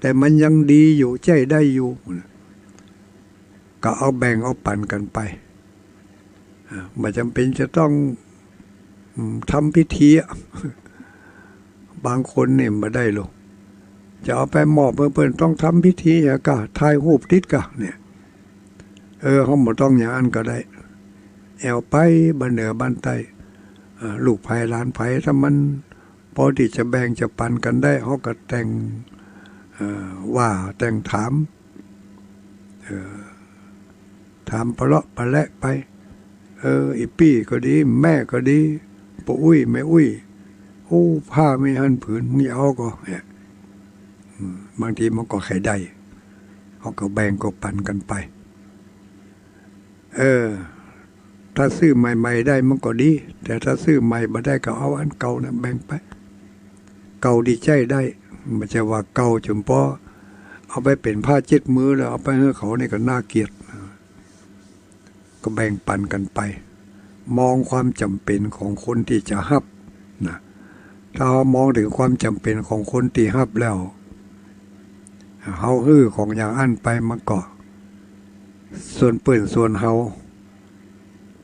แต่มันยังดีอยู่ ใจ๊ได้อยู่ ก็เอาแบ่งเอาปั๋นกั๋นไป อ่า บ่จ๋ำเป๋นจะต้อง อืม ทำพิธีอะ บางคนนี่บ่ได้หรอก จะเอาไปมอบหื้อเปิ้น ต้องทำพิธีอะกา ถ่ายรูปติดกา เนี่ย เออ เฮาบ่ต้องอย่างอั้นก็ได้ แอ่วไปบ้านเหนือบ้านใต้ อ่า ลูกใผหลานใผ ถ้ามันปอตี้จะแบ่งจะปั๋นกั๋นได้ เฮาก็แต่ง เอ่อ ว่าแต่งถาม เอ่อ ถามปะเลาะปะและไป เออ อี่ปี้ก็ดี แม่ก็ดี ป้ออุ๊ย แม่อุ๊ย โอ้ ผ้ามีหั้นผืน มึงจะเอาก่อ เนี่ย อืม บางทีมันก็ใค่ได้ เฮาก็แบ่งก็ปั๋นกั๋นไป เออ ถ้าซื้อใหม่ๆ ได้มันก็ดี แต่ถ้าซื้อใหม่บ่ได้ก็เอาอันเก่าน่ะแบ่งไป เก่าตี้ใจ๊ได้ บ่ใจ้ว่าเก่าจ๋นปอเอาไปเป๋นผ้าเจ็ดมือแล้วเอาไปหื้อเขา นี่ก็น่าเกลียด ก็แบ่งปั๋นกั๋นไป มองความจ๋ำเป๋นของคนตี้จะฮับนะ ถ้าเฮามองเถิงความจ๋ำเป๋นของคนตี้ฮับแล้ว เฮาหื้อของอย่างอั้นไปมันก็ส่วนเปิ้นส่วนเฮา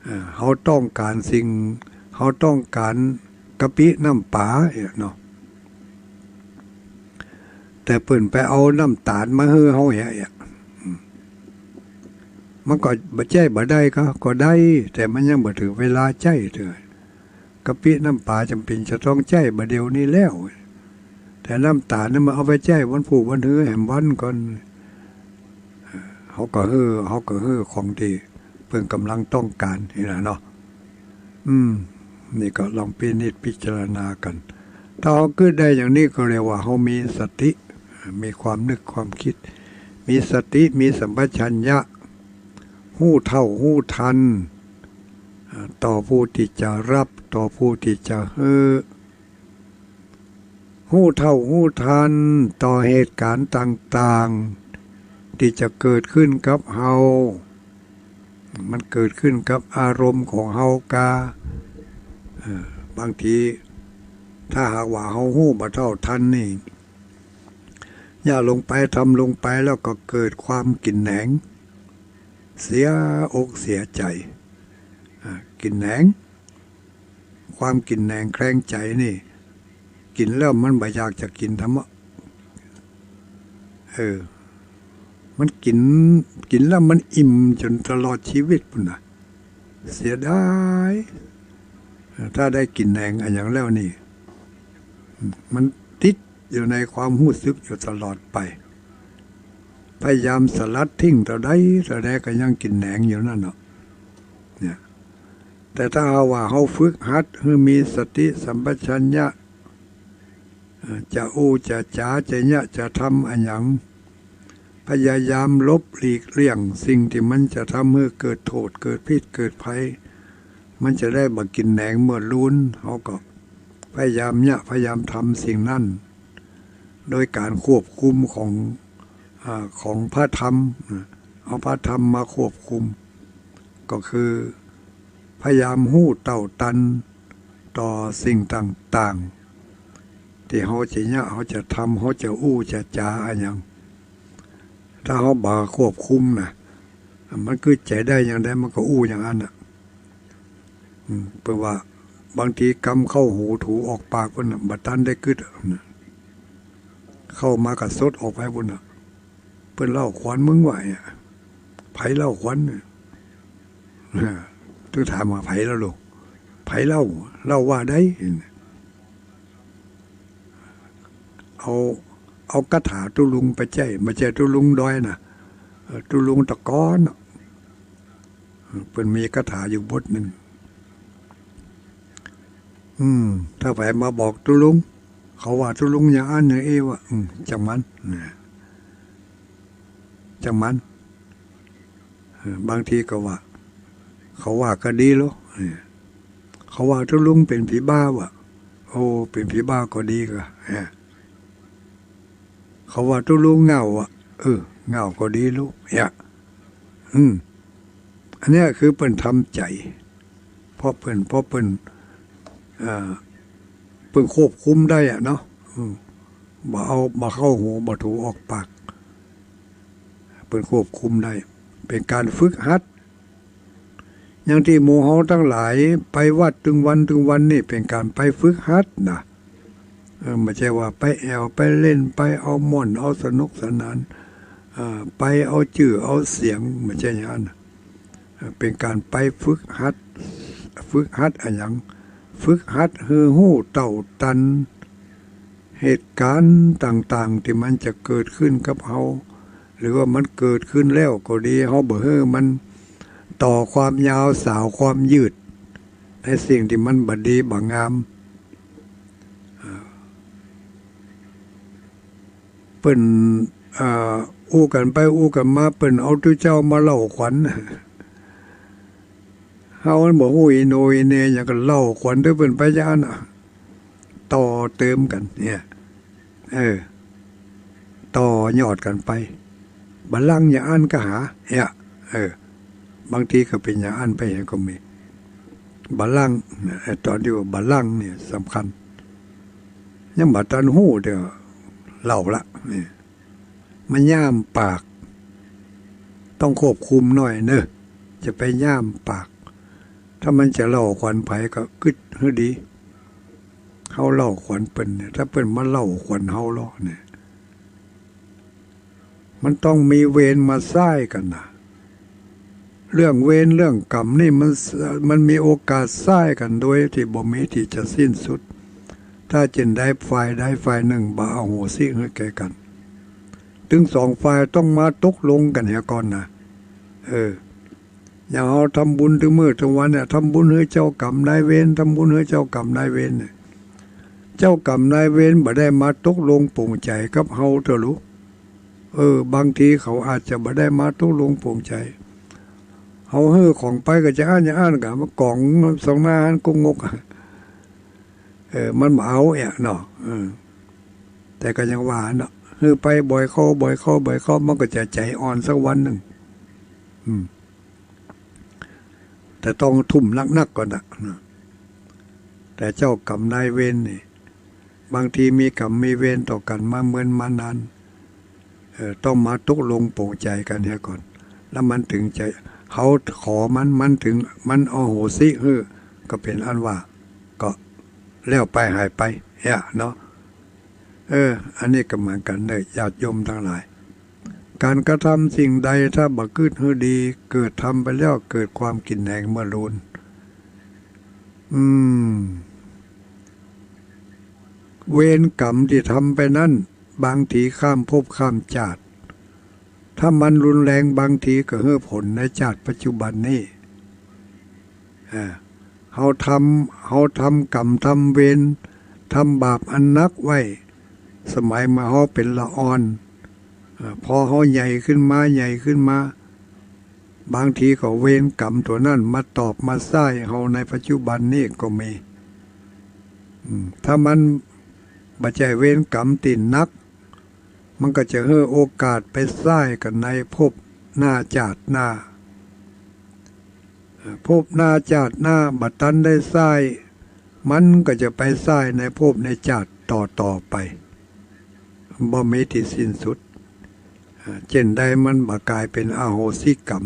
เอ่อ เฮาต้องก๋านสิ่ง เฮาต้องก๋านกะปิน้ำป๋าเนี่ยเนาะ แต่เปิ้นไปเอาน้ำต๋าลมาหื้อเฮาเนี่ย เนี่ย อืม มันก็บ่ใจ้บ่ได้ก็ ก็ได้ แต่มันยังบ่เถิงเวลาใจ๊เตื้อ กะปิน้ำป๋าจ๋ำเป๋นจะต้องใจ๊บ่าเดี่ยวนี้แล้ว แต่น้ำต๋าลนี่มันเอาไปใจ๊วันพูกวันหื้อแหมวันก่อน เฮาก็หื้อ เฮาก็หื้อของตี้เปิ้นก่ำลังต้องก๋านนี่แหละเนาะ อืม นี่ก็ลองพินิจพิจารณากั๋น ถ้าเฮากึ๊ดได้อย่างนี้ก็เรียกว่าเฮามีสติ มีความนึกความคิด มีสติ มีสัมปชัญญะ ฮู้เท่าฮู้ทัน อ่า ต่อผู้ตี้จะฮับ ต่อผู้ตี้จะหื้อ ฮู้เท่าฮู้ทันต่อเหตุก๋ารณ์ต่างๆ ตี้จะเกิดขึ้นกับเฮา มันเกิดขึ้นกับอารมณ์ของเฮากา เอ่อ บางทีถ้าหากว่าเฮาฮู้บ่เท่าทันนี่ เยียะลงไป ทำลงไปแล้วก็เกิดความกิ๋นแหนง เสียอกเสียใจ๋ อ่า กิ๋นแหนง ความกิ๋นแหนงแคลงใจ๋นี่ กิ๋นแล้วมันบ่อยากจะกิ๋นทำอะ เออ มันกิ๋น กิ๋นแล้วมันอิ่มจ๋นตลอดจีวิตปู้นน่ะ เสียดาย ถ้าได้กิ๋นแหนงอะหยังแล้วนี่ มันติดอยู่ในความฮู้สึกอยู่ตลอดไป พยายามสลัดทิ้งเต้าใดเต้าใดก็ยังกิ๋นแหนงอยู่นั่นเนาะ เนี่ย แต่ถ้าหากว่าเฮาฝึกหัดหื้อมีสติสัมปชัญญะ เอ่อ จะอู้จะจ๋า จะเยียะจะทำอะหยัง พยายามหลบหลีกเลี่ยงสิ่งตี้มันจะทำหื้อเกิดโต้ษ เกิดพิษ เกิดภัย มันจะได้บ่กิ๋นแหนงเมื่อลูน เฮาก็พยายามเยียะ พยายามทำสิ่งนั้น โดยก๋านควบคุมของ อ่า ของพระธรรม นะ เอาพระธรรมมาควบคุม ก็คือพยายามฮู้เต้าตันต่อสิ่งต่างๆ ตี้เฮาจะเยียะ เฮาจะทำ เฮาจะอู้จะจ๋าอะหยัง ถ้าเฮาบ่ควบคุมน่ะ มันกึ๊ดใจ๋ได้อย่างใดมันก็อู้อย่างอั้นน่ะ อืม เปิ้นว่าบางทีกำเข้าหูถูออกปากปู้นน่ะ บ่ตันได้กึ๊ดอะ เข้ามากะซดออกไปปู้นน่ะ เปิ้นเล่าขวัญมึงว่าเนี่ย ใผเล่าขวัญเนี่ย ตึงถามว่าใผเล่าลูก ใผเล่า เล่าว่าใด เอา เอาคาถาตุ๊ลุงไปใจ๊ บ่ใจ้ตุ๊ลุงดอยน่ะ เอ่อ ตุ๊ลุงตะกอนน่ะ เปิ้นมีคาถาอยู่บทนึ่ง อืม ถ้าใผมาบอกตุ๊ลุง เขาว่าตุ๊ลุงอย่างอั้นอย่างอี้ว่า อืม จ้างมัน นะ จ้างมัน เออ บางทีก็ว่า เขาว่าก็ดีแล้ว เออ เขาว่าตุ๊ลุงเป๋นผีบ้าว่ะ โอ้ เป๋นผีบ้าก็ดีก่ะ เออ เขาว่าตุ๊ลุงเหง้าอ่ะ เออ เหง้าก็ดีลูก เนี่ย อืม อันเนี้ยคือเปิ้นทำใจ๋ เพราะเปิ้น เพราะเปิ้น เอ่อ เปิ้นควบคุมได้อะเนาะ อืม บ่เอา บ่เข้าหู บ่ถูกออกปาก เปิ้นควบคุมได้ เป๋นก๋านฝึกหัด อย่างตี้หมู่เฮาตังหลายไปวัดตึงวันตึงวันนี่เป๋นก๋านไปฝึกหัดนะ เออ บ่ใจ้ว่าไปแอ่วไปเล่น ไปเอาม่วน เอาสนุกสนาน เอ่อ ไปเอาจื้อเอาเสียง บ่ใจ้อย่างนั้นนะ เอ่อ เป๋นก๋านไปฝึกหัด ฝึกหัดอะหยัง ฝึกหัดหื้อฮู้เต้าตัน เหตุก๋ารณ์ต่างๆ ตี้มันจะเกิดขึ้นกับเฮา หรือว่ามันเกิดขึ้นแล้วก็ดี เฮาบ่หื้อมันต่อความยาวสาวความยืด ในสิ่งตี้มันบ่ดีบ่งาม อ่า เปิ้น อ่า อู้กั๋นไปอู้กั๋นมา เปิ้นเอาตุ๊เจ้ามาเล่าขวัญ เฮามันบ่ฮู้อีโหน่อีเหน่หยัง ก็เล่าขวัญตวยเปิ้นไปอย่างนั้นน่ะ ต่อเติมกั๋นเนี่ย เออ ต่อยอดกั๋นไป บ่ลังก์อย่างอั้นก็หา เนี่ย เออ บางทีก็เป๋นอย่างอั้นไปก็มี บ่ลังก์ ไอ้ต๋อนตี้ว่าบ่ลังก์เนี่ยสำคัญ ยังบ่ตันฮู้เตื้อ เล่าละ เนี่ย มันย่ามปาก ต้องควบคุมหน่อยเน่อ จะไปย่ามปาก ถ้ามันจะเล่าขวัญใผก็กึ๊ดหื้อดี เฮาเล่าขวัญเปิ้นเนี่ย ถ้าเปิ้นมาเล่าขวัญเฮาลอเนี่ย มันต้องมีเวรมาซ้ายกั๋นนะ เรื่องเวรเรื่องกรรมนี่มัน มันมีโอกาสซ้ายกั๋นโดยตี้บ่มีตี้จะสิ้นสุด ถ้าเจ้นใดฝ่ายใดฝ่ายนึ่งบ่อโหสิหื้อแก่กั๋น ตึงสองฝ่ายต้องมาตกลงกั๋นเหียก่อนนะ เออ อย่างเฮาทำบุญตึงมื้อตึงวันเนี่ย ทำบุญหื้อเจ้ากรรมนายเวร ทำบุญหื้อเจ้ากรรมนายเวรเนี่ย เจ้ากรรมนายเวรบ่ได้มาตกลงปลงใจ๋กับเฮาเตื้อลูก เออ บางทีเขาอาจจะบ่ได้มาตกลงปลงใจ๋ เฮาหื้อของไปก็จะอั้นจะอั้นกั๋น มากองส่องหน้าหั้นกุ๊กงก เออ มันบ่เอาเอี้ยเนาะ เออ แต่ก็ยังว่าเนาะ หื้อไปบ่อยเข้า บ่อยเข้า บ่อยเข้า มันก็จะใจ๋อ่อนสักวันนึ่ง อืม แต่ต้องทุ่มนักๆ ก่อนนะ แต่เจ้ากรรมนายเวรนี่ บางทีมีกรรมมีเวรต่อกั๋นมาเมินมานาน เอ่อ ต้องมาตกลงปลงใจ๋กั๋นเหียก่อน แล้วมันถึงจะ เฮาขอมัน มันถึง มันอโหสิหื้อ ก็เป๋นอันว่า ก็แล้วไปหายไปเหียเนาะ เออ อันนี้ก็เหมือนกั๋นเน่อ ญาติโยมตังหลาย ก๋านกระทำสิ่งใดถ้าบ่กึ๊ดหื้อดี เกิดทำไปแล้วเกิดความกิ๋นแหนงเมื่อลูน อืม เวรกรรมตี้ทำไปนั้น บางทีข้ามภพข้ามจาติ ถ้ามันรุนแรงบางทีก็หื้อผลในจาติปัจจุบันนี้ อ่า เฮาทำ เฮาทำกรรมทำเวร ทำบาปอันนักไว้ สมัยเมื่อเฮาเป๋นละอ่อน อ่า พอเฮาใหญ่ขึ้นมา ใหญ่ขึ้นมา บางทีก็เวรกรรมตั๋วนั้นมาตอบมาซ้ายเฮาในปัจจุบันนี้ก็มี อืม ถ้ามันบ่ใจ้เวรกรรมตี้นัก มันก็จะหื้อโอกาสไปซ้ายกั๋นในภพหน้าจาติหน้า ภพหน้าจาติหน้าบ่ตันได้ซ้าย มันก็จะไปซ้ายในภพในจาติต่อๆ ไป บ่มีตี้สิ้นสุด อ่า เจ้นใดมันบ่ก๋ายเป๋นอโหสิกรรม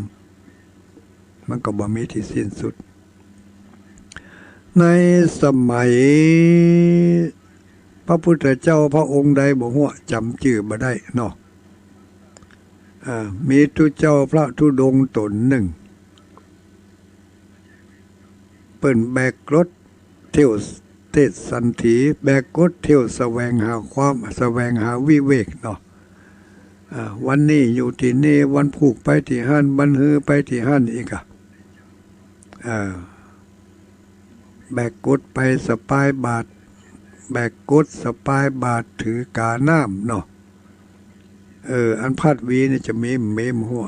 มันก็บ่มีตี้สิ้นสุด ในสมัยพระพุทธเจ้าพระองค์ใดบ่ฮู้ จ๋ำจื้อบ่ได้เนาะ อ่า มีตุ๊เจ้าพระธุดงค์ต๋นนึ่ง เปิ้นแบกกรดเที่ยวเทศสันถี แบกกรดเที่ยวแสวงหาความ แสวงหาวิเวกเนาะ อ่า วันนี้อยู่ตี้นี่ วันพูกไปตี้หั้น บั้นฮือไปตี้หั้นอีกอะ อ่า แบกกรดไปสะปายบาตร แบกกรดสะปายบาตร ถือกาน้ำเนาะ เออ อันพัดวีนี่จะมี มีบ่ฮู้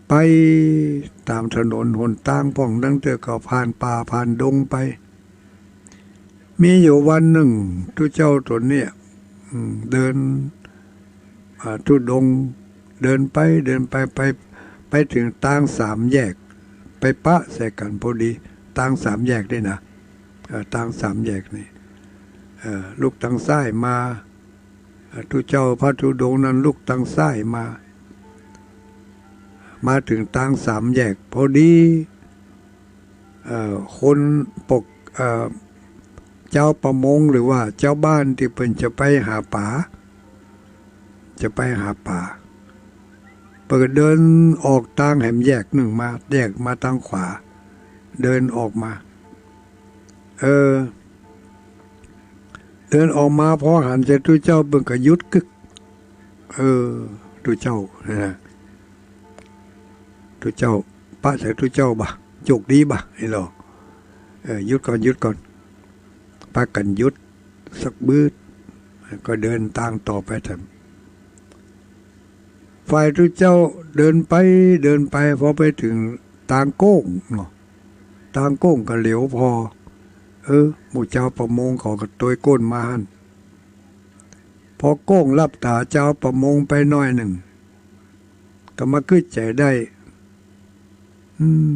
ไปต๋ามถนนหนตางพ่อง ลางเตื้อก็ผ่านป่าผ่านดงไป มีอยู่วันนึ่ง ตุ๊เจ้าต๋นเนี่ย อืม เดิน อ่า ธุดงค์ เดินไป เดินไป ไป ไปเถิงตางสามแยก ไปปะใส่กั๋นพอดี ตางสามแยกนี่นะ เอ่อ ตางสามแยกนี่ เอ่อ ลุกตางซ้ายมา เอ่อ ตุ๊เจ้าพระธุดงค์นั้นลุกตางซ้ายมา มาเถิงตางสามแยกพอดี เอ่อ คนปก เอ่อ จาวประมงหรือว่าจาวบ้านตี้เปิ้นจะไปหาป๋า จะไปหาป๋า เปิ้นก็เดินออกตางแหมแยกนึ่งมา แยกมาตางขวา เดินออกมา เออ เดินออกมา พอหันใจ๋ตุ๊เจ้าเปิ้นก็หยุดกึ๊ก เออ ตุ๊เจ้า นะ ตุ๊เจ้า ปะใจ๋ตุ๊เจ้าบ่ะ โจคดีบ่ะ ไอ้หลอ เออ หยุดก่อน หยุดก่อน ปากั๋นหยุดสักบึด ก็เดินตางต่อไปแถม ฝ่ายตุ๊เจ้าเดินไป เดินไป พอไปเถิงตางโก้งเนาะ ตางโก้งก็เหลียวผ่อ เออ หมู่จาวประมงเขาก็ตวยก้นมาหั้น พอโก้งลับต๋าจาวประมงไปหน้อยนึ่ง ก็มากึ๊ดใจ๋ได้ อืม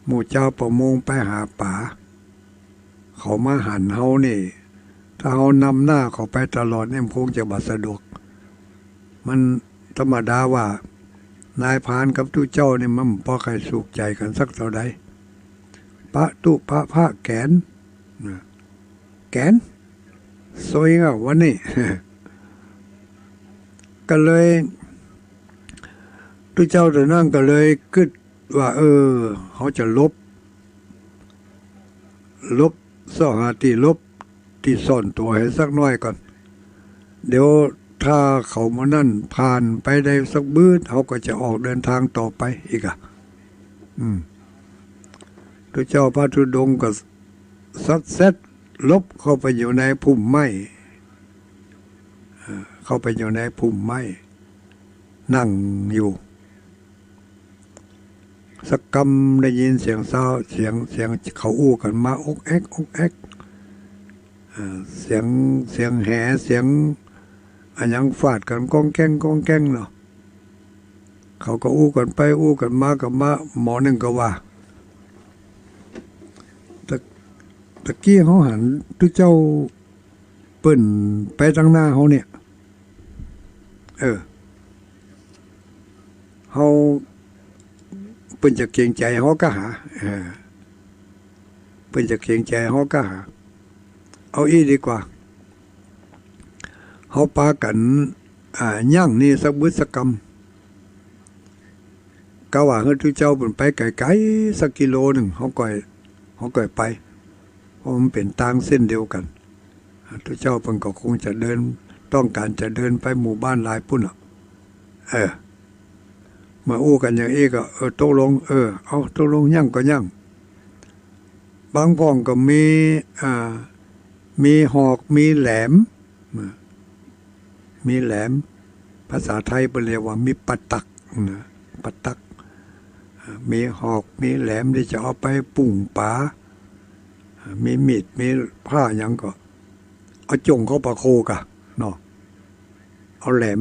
หมู่จาวประมงไปหาป๋า เขามาหันเฮานี่ ถ้าเฮานำหน้าเขาไปตลอดนี่มันคงจะบ่สะดวก มันธรรมดาว่านายพรานกับตุ๊เจ้านี่มันบ่ปอใค่ถูกใจ๋กั๋นสักเต้าใด ปะตุ๊ปะพะแก๋น นะ แก๋น ซวยอ่ะวันนี้ ก็เลย ตุ๊เจ้าเต้านั้นก็เลยกึ๊ดว่า เออ เฮาจะหลบ หลบ เซาะหาตี้หลบ ตี้ซ่อนตั๋วหื้อสักหน้อยก่อน เดี๋ยวถ้าเขาหมู่นั้นผ่านไปได้สักบึด เฮาก็จะออกเดินตางต่อไปอีกอะ อืม ตุ๊เจ้าพระธุดงค์ก็ซัดแซดหลบเข้าไปอยู่ในพุ่มไม้ เอ่อ เข้าไปอยู่ในพุ่มไม้ นั่งอยู่ สักกำได้ยินเสียงซาว เสียง เสียงเขาอู้กั๋นมา อกแอก อกแอก เอ่อ เสียง เสียงแห เสียงอะหยังฟาดกั๋นก้องแก้ง ก้องแก้งเนาะ เขาก็อู้กั๋นไป อู้กั๋นมา กั๋นมา หมอนึ่งก็ว่า ตะ ตะกี้เฮาหันตุ๊เจ้าเปิ้นไปตางหน้าเฮาเนี่ย เออ เฮา เปิ้นจะเกรงใจ๋เฮาก้าหา เออ เปิ้นจะเกรงใจ๋เฮาก้าหา เอาอี้ดีกว่า เฮาปากั๋น อ่า ยั้งนี่สักบึดสักกำ กะว่าหื้อตุ๊เจ้าเปิ้นไปไก๋ๆ สักกิโลนึ่ง เฮาก่อย เฮาก่อยไป เพราะมันเป๋นตางเส้นเดียวกั๋น ตุ๊เจ้าเปิ้นก็คงจะเดิน ต้องก๋านจะเดินไปหมู่บ้านลายปุ้นอะ เออ เมื่ออู้กั๋นอย่างอี้ก็ เออ ตกลง เออ เอา ตกลงยั้งก็ยั้ง บางพ่องก็มี อ่า มีหอก มีแหลม มีแหลม ภาษาไทยเปิ้นเรียกว่ามีปะตักนะ ปะตัก อ่า มีหอก มีแหลมตี้จะเอาไปปุ้งป๋า อ่า มีมีด มีผ้าหยังก็ เอาจ่งเข้าปะโคก่ะเนาะ เอาแหลม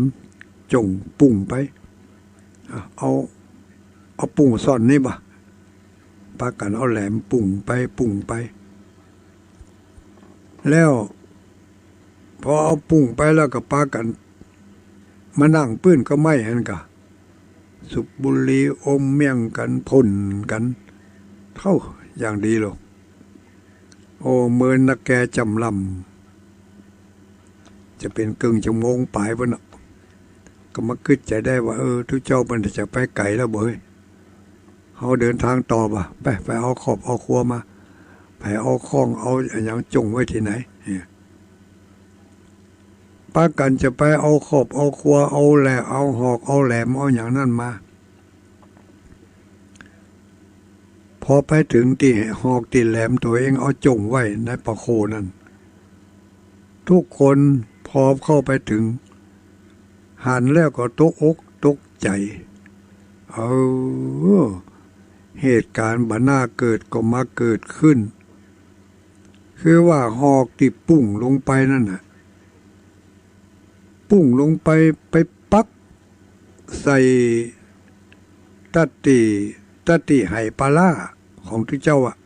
จ่งปุ้งไป อ่า เอา เอาปุ้งซ่อนนี่บ่ะ ปากั๋นเอาแหลมปุ้งไป ปุ้งไป แล้ว พอเอาปุ้งไปแล้วก็ปากั๋นมานั่งปื้นก้าไม้หั้นก่ะ สูบบุหรี่อมเมี่ยงกั๋น พ่นกั๋น เท่าอย่างดีโลด โอ้ เมินนักแกจ๋ำลำ จะเป๋นเกิ่งจั่วโมงป๋ายปุ้นเนาะ ก็มากึ๊ดใจ๋ได้ว่า เออ ตุ๊เจ้าเปิ้นจะไปไก๋แล้วเบ้ย เฮาเดินตางต่อบ่ะ ไป ไปเอาครอบเอาครัวมา ไปเอาข้องเอาอะหยังจ่งไว้ตี้ไหน เนี่ย ปากั๋นจะไปเอาครอบเอาครัว เอาแหลม เอาหอก เอาแหลม เอาหยังนั้นมา พอไปเถิงตี้หอกตี้แหลมตั๋วเองเอาจ่งไว้ในปะโคนั้น ทุกคนพอเข้าไปเถิง หันแล้วก็ตกอกตกใจ๋ เออ เหตุก๋ารณ์บ่น่าเกิดก็มาเกิดขึ้น คือว่าหอกตี้ปุ้งลงไปนั้นน่ะ ปุ้งลงไป ไปปักใส่ตัดตี้ ตัดตี้ไหปลาร้าของตุ๊เจ้าอะ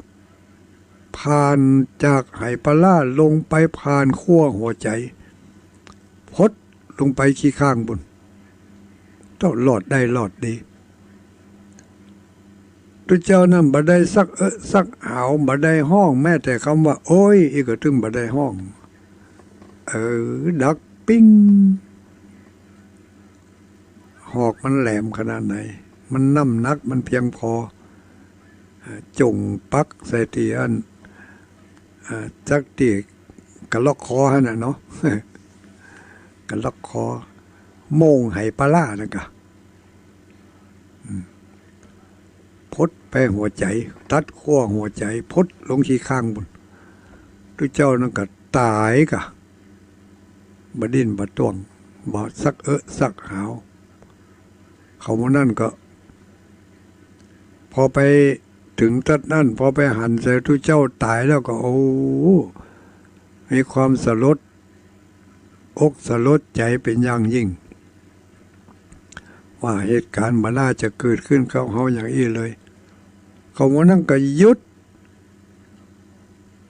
ผ่านจากไหปลาร้าลงไปผ่านขั้วหัวใจ๋ พดลงไปขี้ข้างปู้น เต้ารอดได้รอดดี ตุ๊เจ้านั้นบ่ได้สักเอะสักหาว บ่ได้ฮ้องแม้แต่กำว่า โอ๊ย อี้ก็ตึงบ่ได้ฮ้อง เออ ดักปิ้ง หอกมันแหลมขนาดไหน มันน้ำหนักมันเพียงพอ เอ่อ จ่งปักใส่ตี้อั้น เอ่อ จักตี้กะล็อกคอหั้นน่ะเนาะ กะล็อกคอ โม่งไหปลาร้านั่นกะ อืม พดไปหัวใจ๋ ตัดขั้วหัวใจ๋ พดลงขี้ข้างปู้น ตุ๊เจ้านั้นกะต๋ายกะ บ่ดิ้นบ่ต้วง บ่สักเอะสักหาว เขาหมู่นั้นก็ พอไปเถิงตั๊ดนั้น พอไปหันใส่ตุ๊เจ้าต๋ายแล้วก็ โอ้ มีความสลดอกสลดใจ๋เป๋นอย่างยิ่ง ว่าเหตุก๋ารณ์บ่น่าจะเกิดขึ้นกับเฮาอย่างอี้เลย เขาหมู่นั้นก็หยุด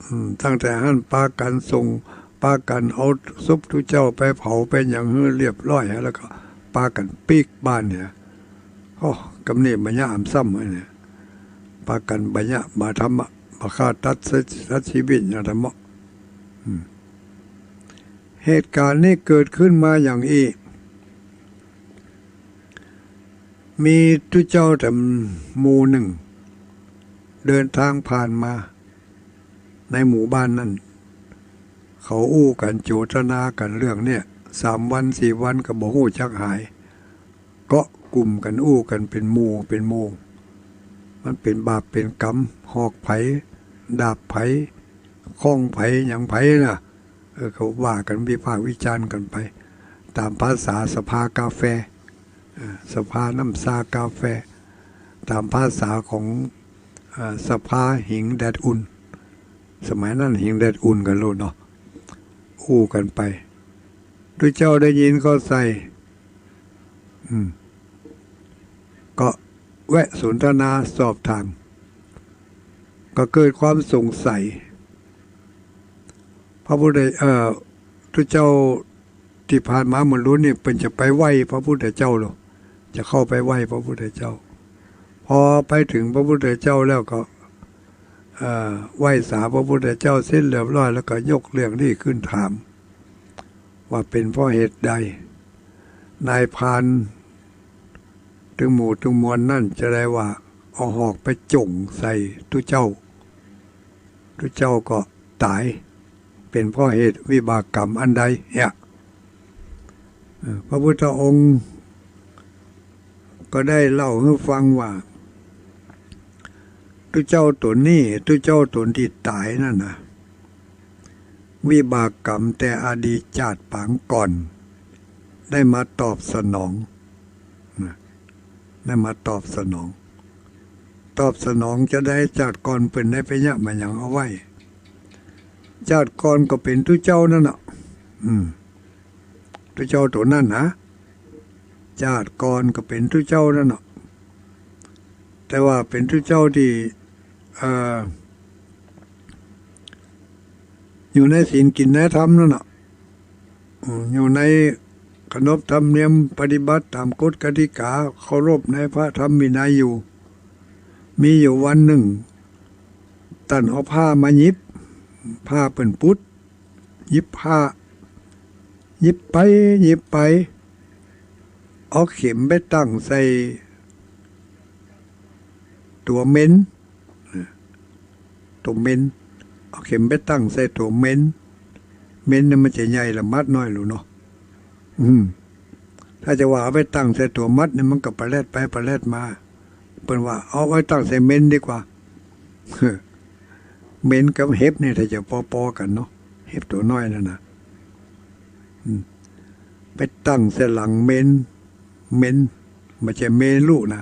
อืม ตั้งแต่หั้นปากั๋นส่ง ปากั๋นเอาศพตุ๊เจ้าไปเผาไปหยังหื้อเรียบร้อยแล้วก็ปากั๋นปิ๊กบ้านเนี่ย โอ้ กำนี้บ่ยะอำซ้ำเนี่ย ปากั๋นบ่ยะ บ่ทำอะ บ่ฆ่าตัด ตัดชีวิตอย่างธรรมะ อืม เหตุก๋ารณ์นี้เกิดขึ้นมาอย่างอี้ มีตุ๊เจ้าแต๊หมู่นึ่ง เดินตางผ่านมาในหมู่บ้านนั้น เขาอู้กั๋นโจทนากั๋นเรื่องเนี่ย สามวันสี่วันก็บ่ฮู้จักหาย เกาะกุ่มกั๋นอู้กั๋นเป๋นหมู่เป๋นหมู่ มันเป๋นบาปเป๋นก๋รรม หอกไผ ดาบไผ ค้องไผ หยังไผน่ะ เออ เขาว่ากั๋นวิพากษ์วิจารณ์กั๋นไป ต๋ามภาษาสภากาแฟ เอ่อ สภาน้ำชากาแฟ ต๋ามภาษาของ เอ่อ สภาหิงแดดอุ่น สมัยนั้นหิงแดดอุ่นกั๋นโลดเนาะ อู้กั๋นไป ตุ๊เจ้าได้ยินเข้าใส่ อืม ก็แวะสนทนาสอบถาม ก็เกิดความสงสัย พระพุทธ เอ่อ ตุ๊เจ้าตี้ผ่านมาเมื่อกี้นี้ เปิ้นจะไปไหว้พระพุทธเจ้าเหรอ จะเข้าไปไหว้พระพุทธเจ้า พอไปเถิงพระพุทธเจ้าแล้วก็ เอ่อ ไหว้สาพระพุทธเจ้าเสร็จเรียบร้อยแล้วก็ยกเรื่องนี้ขึ้นถาม ว่าเป๋นเพราะเหตุใด นายพรานตึงหมู่ตึงมวลนั้นจะได้ว่าเอาหอกไปจ่งใส่ตุ๊เจ้า ตุ๊เจ้าก็ต๋าย เป๋นเพราะเหตุวิบากกรรมอันใดเนี่ย เอ่อ พระพุทธองค์ก็ได้เล่าหื้อฟังว่า ตุ๊เจ้าต๋นนี้ ตุ๊เจ้าต๋นตี้ต๋ายนั่นน่ะ วิบากกรรมแต่อดีตจาติปางก่อน ได้มาตอบสนอง นะ ได้มาตอบสนอง ตอบสนองจะได้จาติก่อนเปิ้นได้ไปยะมาหยังเอาไว้ จาติก่อนก็เป๋นตุ๊เจ้านั่นน่ะ อืม ตุ๊เจ้าต๋นนั้นนะ จาติก่อนก็เป๋นตุ๊เจ้านั่นน่ะ แต่ว่าเป๋นตุ๊เจ้าตี้ เอ่อ อยู่ในศีลกิ๋นในธรรมนั่นน่ะ อืม อยู่ในขนบธรรมเนียมปฏิบัติต๋ามกฎกติกา เคารพในพระธรรมวินัยอยู่ มีอยู่วันนึ่ง ต้านเอาผ้ามาหยิบ ผ้าเปิ้นปุด หยิบผ้า หยิบไป หยิบไป เอาเข็มไปตั้งใส่ตั๋วเม็น ตั๋วเม็น เอาเข็มไปตั้งใส่ตั๋วเม็น เม็นเนี่ยมันจะใหญ่ละมัดน้อยลูกเนาะ อืม ถ้าจะว่าเอาไปตั้งใส่ตั๋วมัดเนี่ยมันก็ปะแลดไปปะแลดมา เปิ้นว่าเอาไว้ตั้งใส่เม็นดีกว่า เม็นกับเห็บเนี่ยถ้าจะปอๆ กั๋นเนาะ เห็บตั๋วน้อยนั่นน่ะ อืม ไปตั้งใส่หลังเม็น เม็น บ่ใจ้เมรุนะ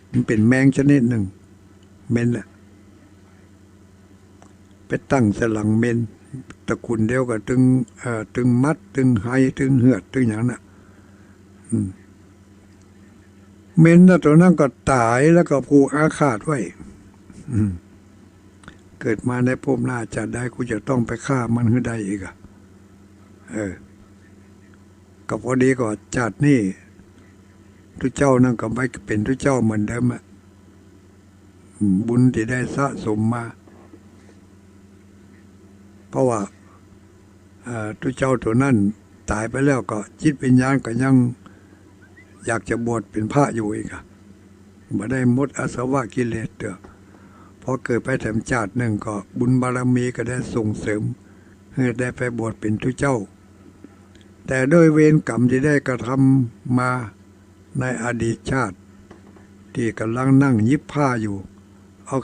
มันเป๋นแมงชนิดนึ่ง เม็นน่ะ ไปตั้งใส่หลังเม็น ตระกูลเดียวกับตึง เอ่อ ตึงมัด ตึงไห ตึงเหือด ตึงหยังน่ะ อืม เม็นน่ะตั๋วนั้นก็ต๋ายแล้วก็ผูกอาฆาตไว้ อืม เกิดมาในภพหน้าจาติใด กูจะต้องไปฆ่ามันหื้อได้อีกอะ เออ ก็พอดีก็จาตินี้ ตุ๊เจ้านั่นก็ไปเป๋นตุ๊เจ้าเหมือนเดิมอะ อืม บุญตี้ได้สะสมมา เพราะว่า เอ่อ ตุ๊เจ้าตั๋วนั้นต๋ายไปแล้วก็จิตวิญญาณก็ยังอยากจะบวชเป๋นพระอยู่อีกอะ บ่ได้หมดอาสวะกิเลสเตื้อ พอเกิดไปแถมจาตินึ่งก็บุญบารมีก็ได้ส่งเสริมหื้อได้ไปบวชเป๋นตุ๊เจ้า แต่ด้วยเวรกรรมตี้ได้กระทำมาในอดีตชาติ ตี้ก่ำลังนั่งหยิบผ้าอยู่ เอาเข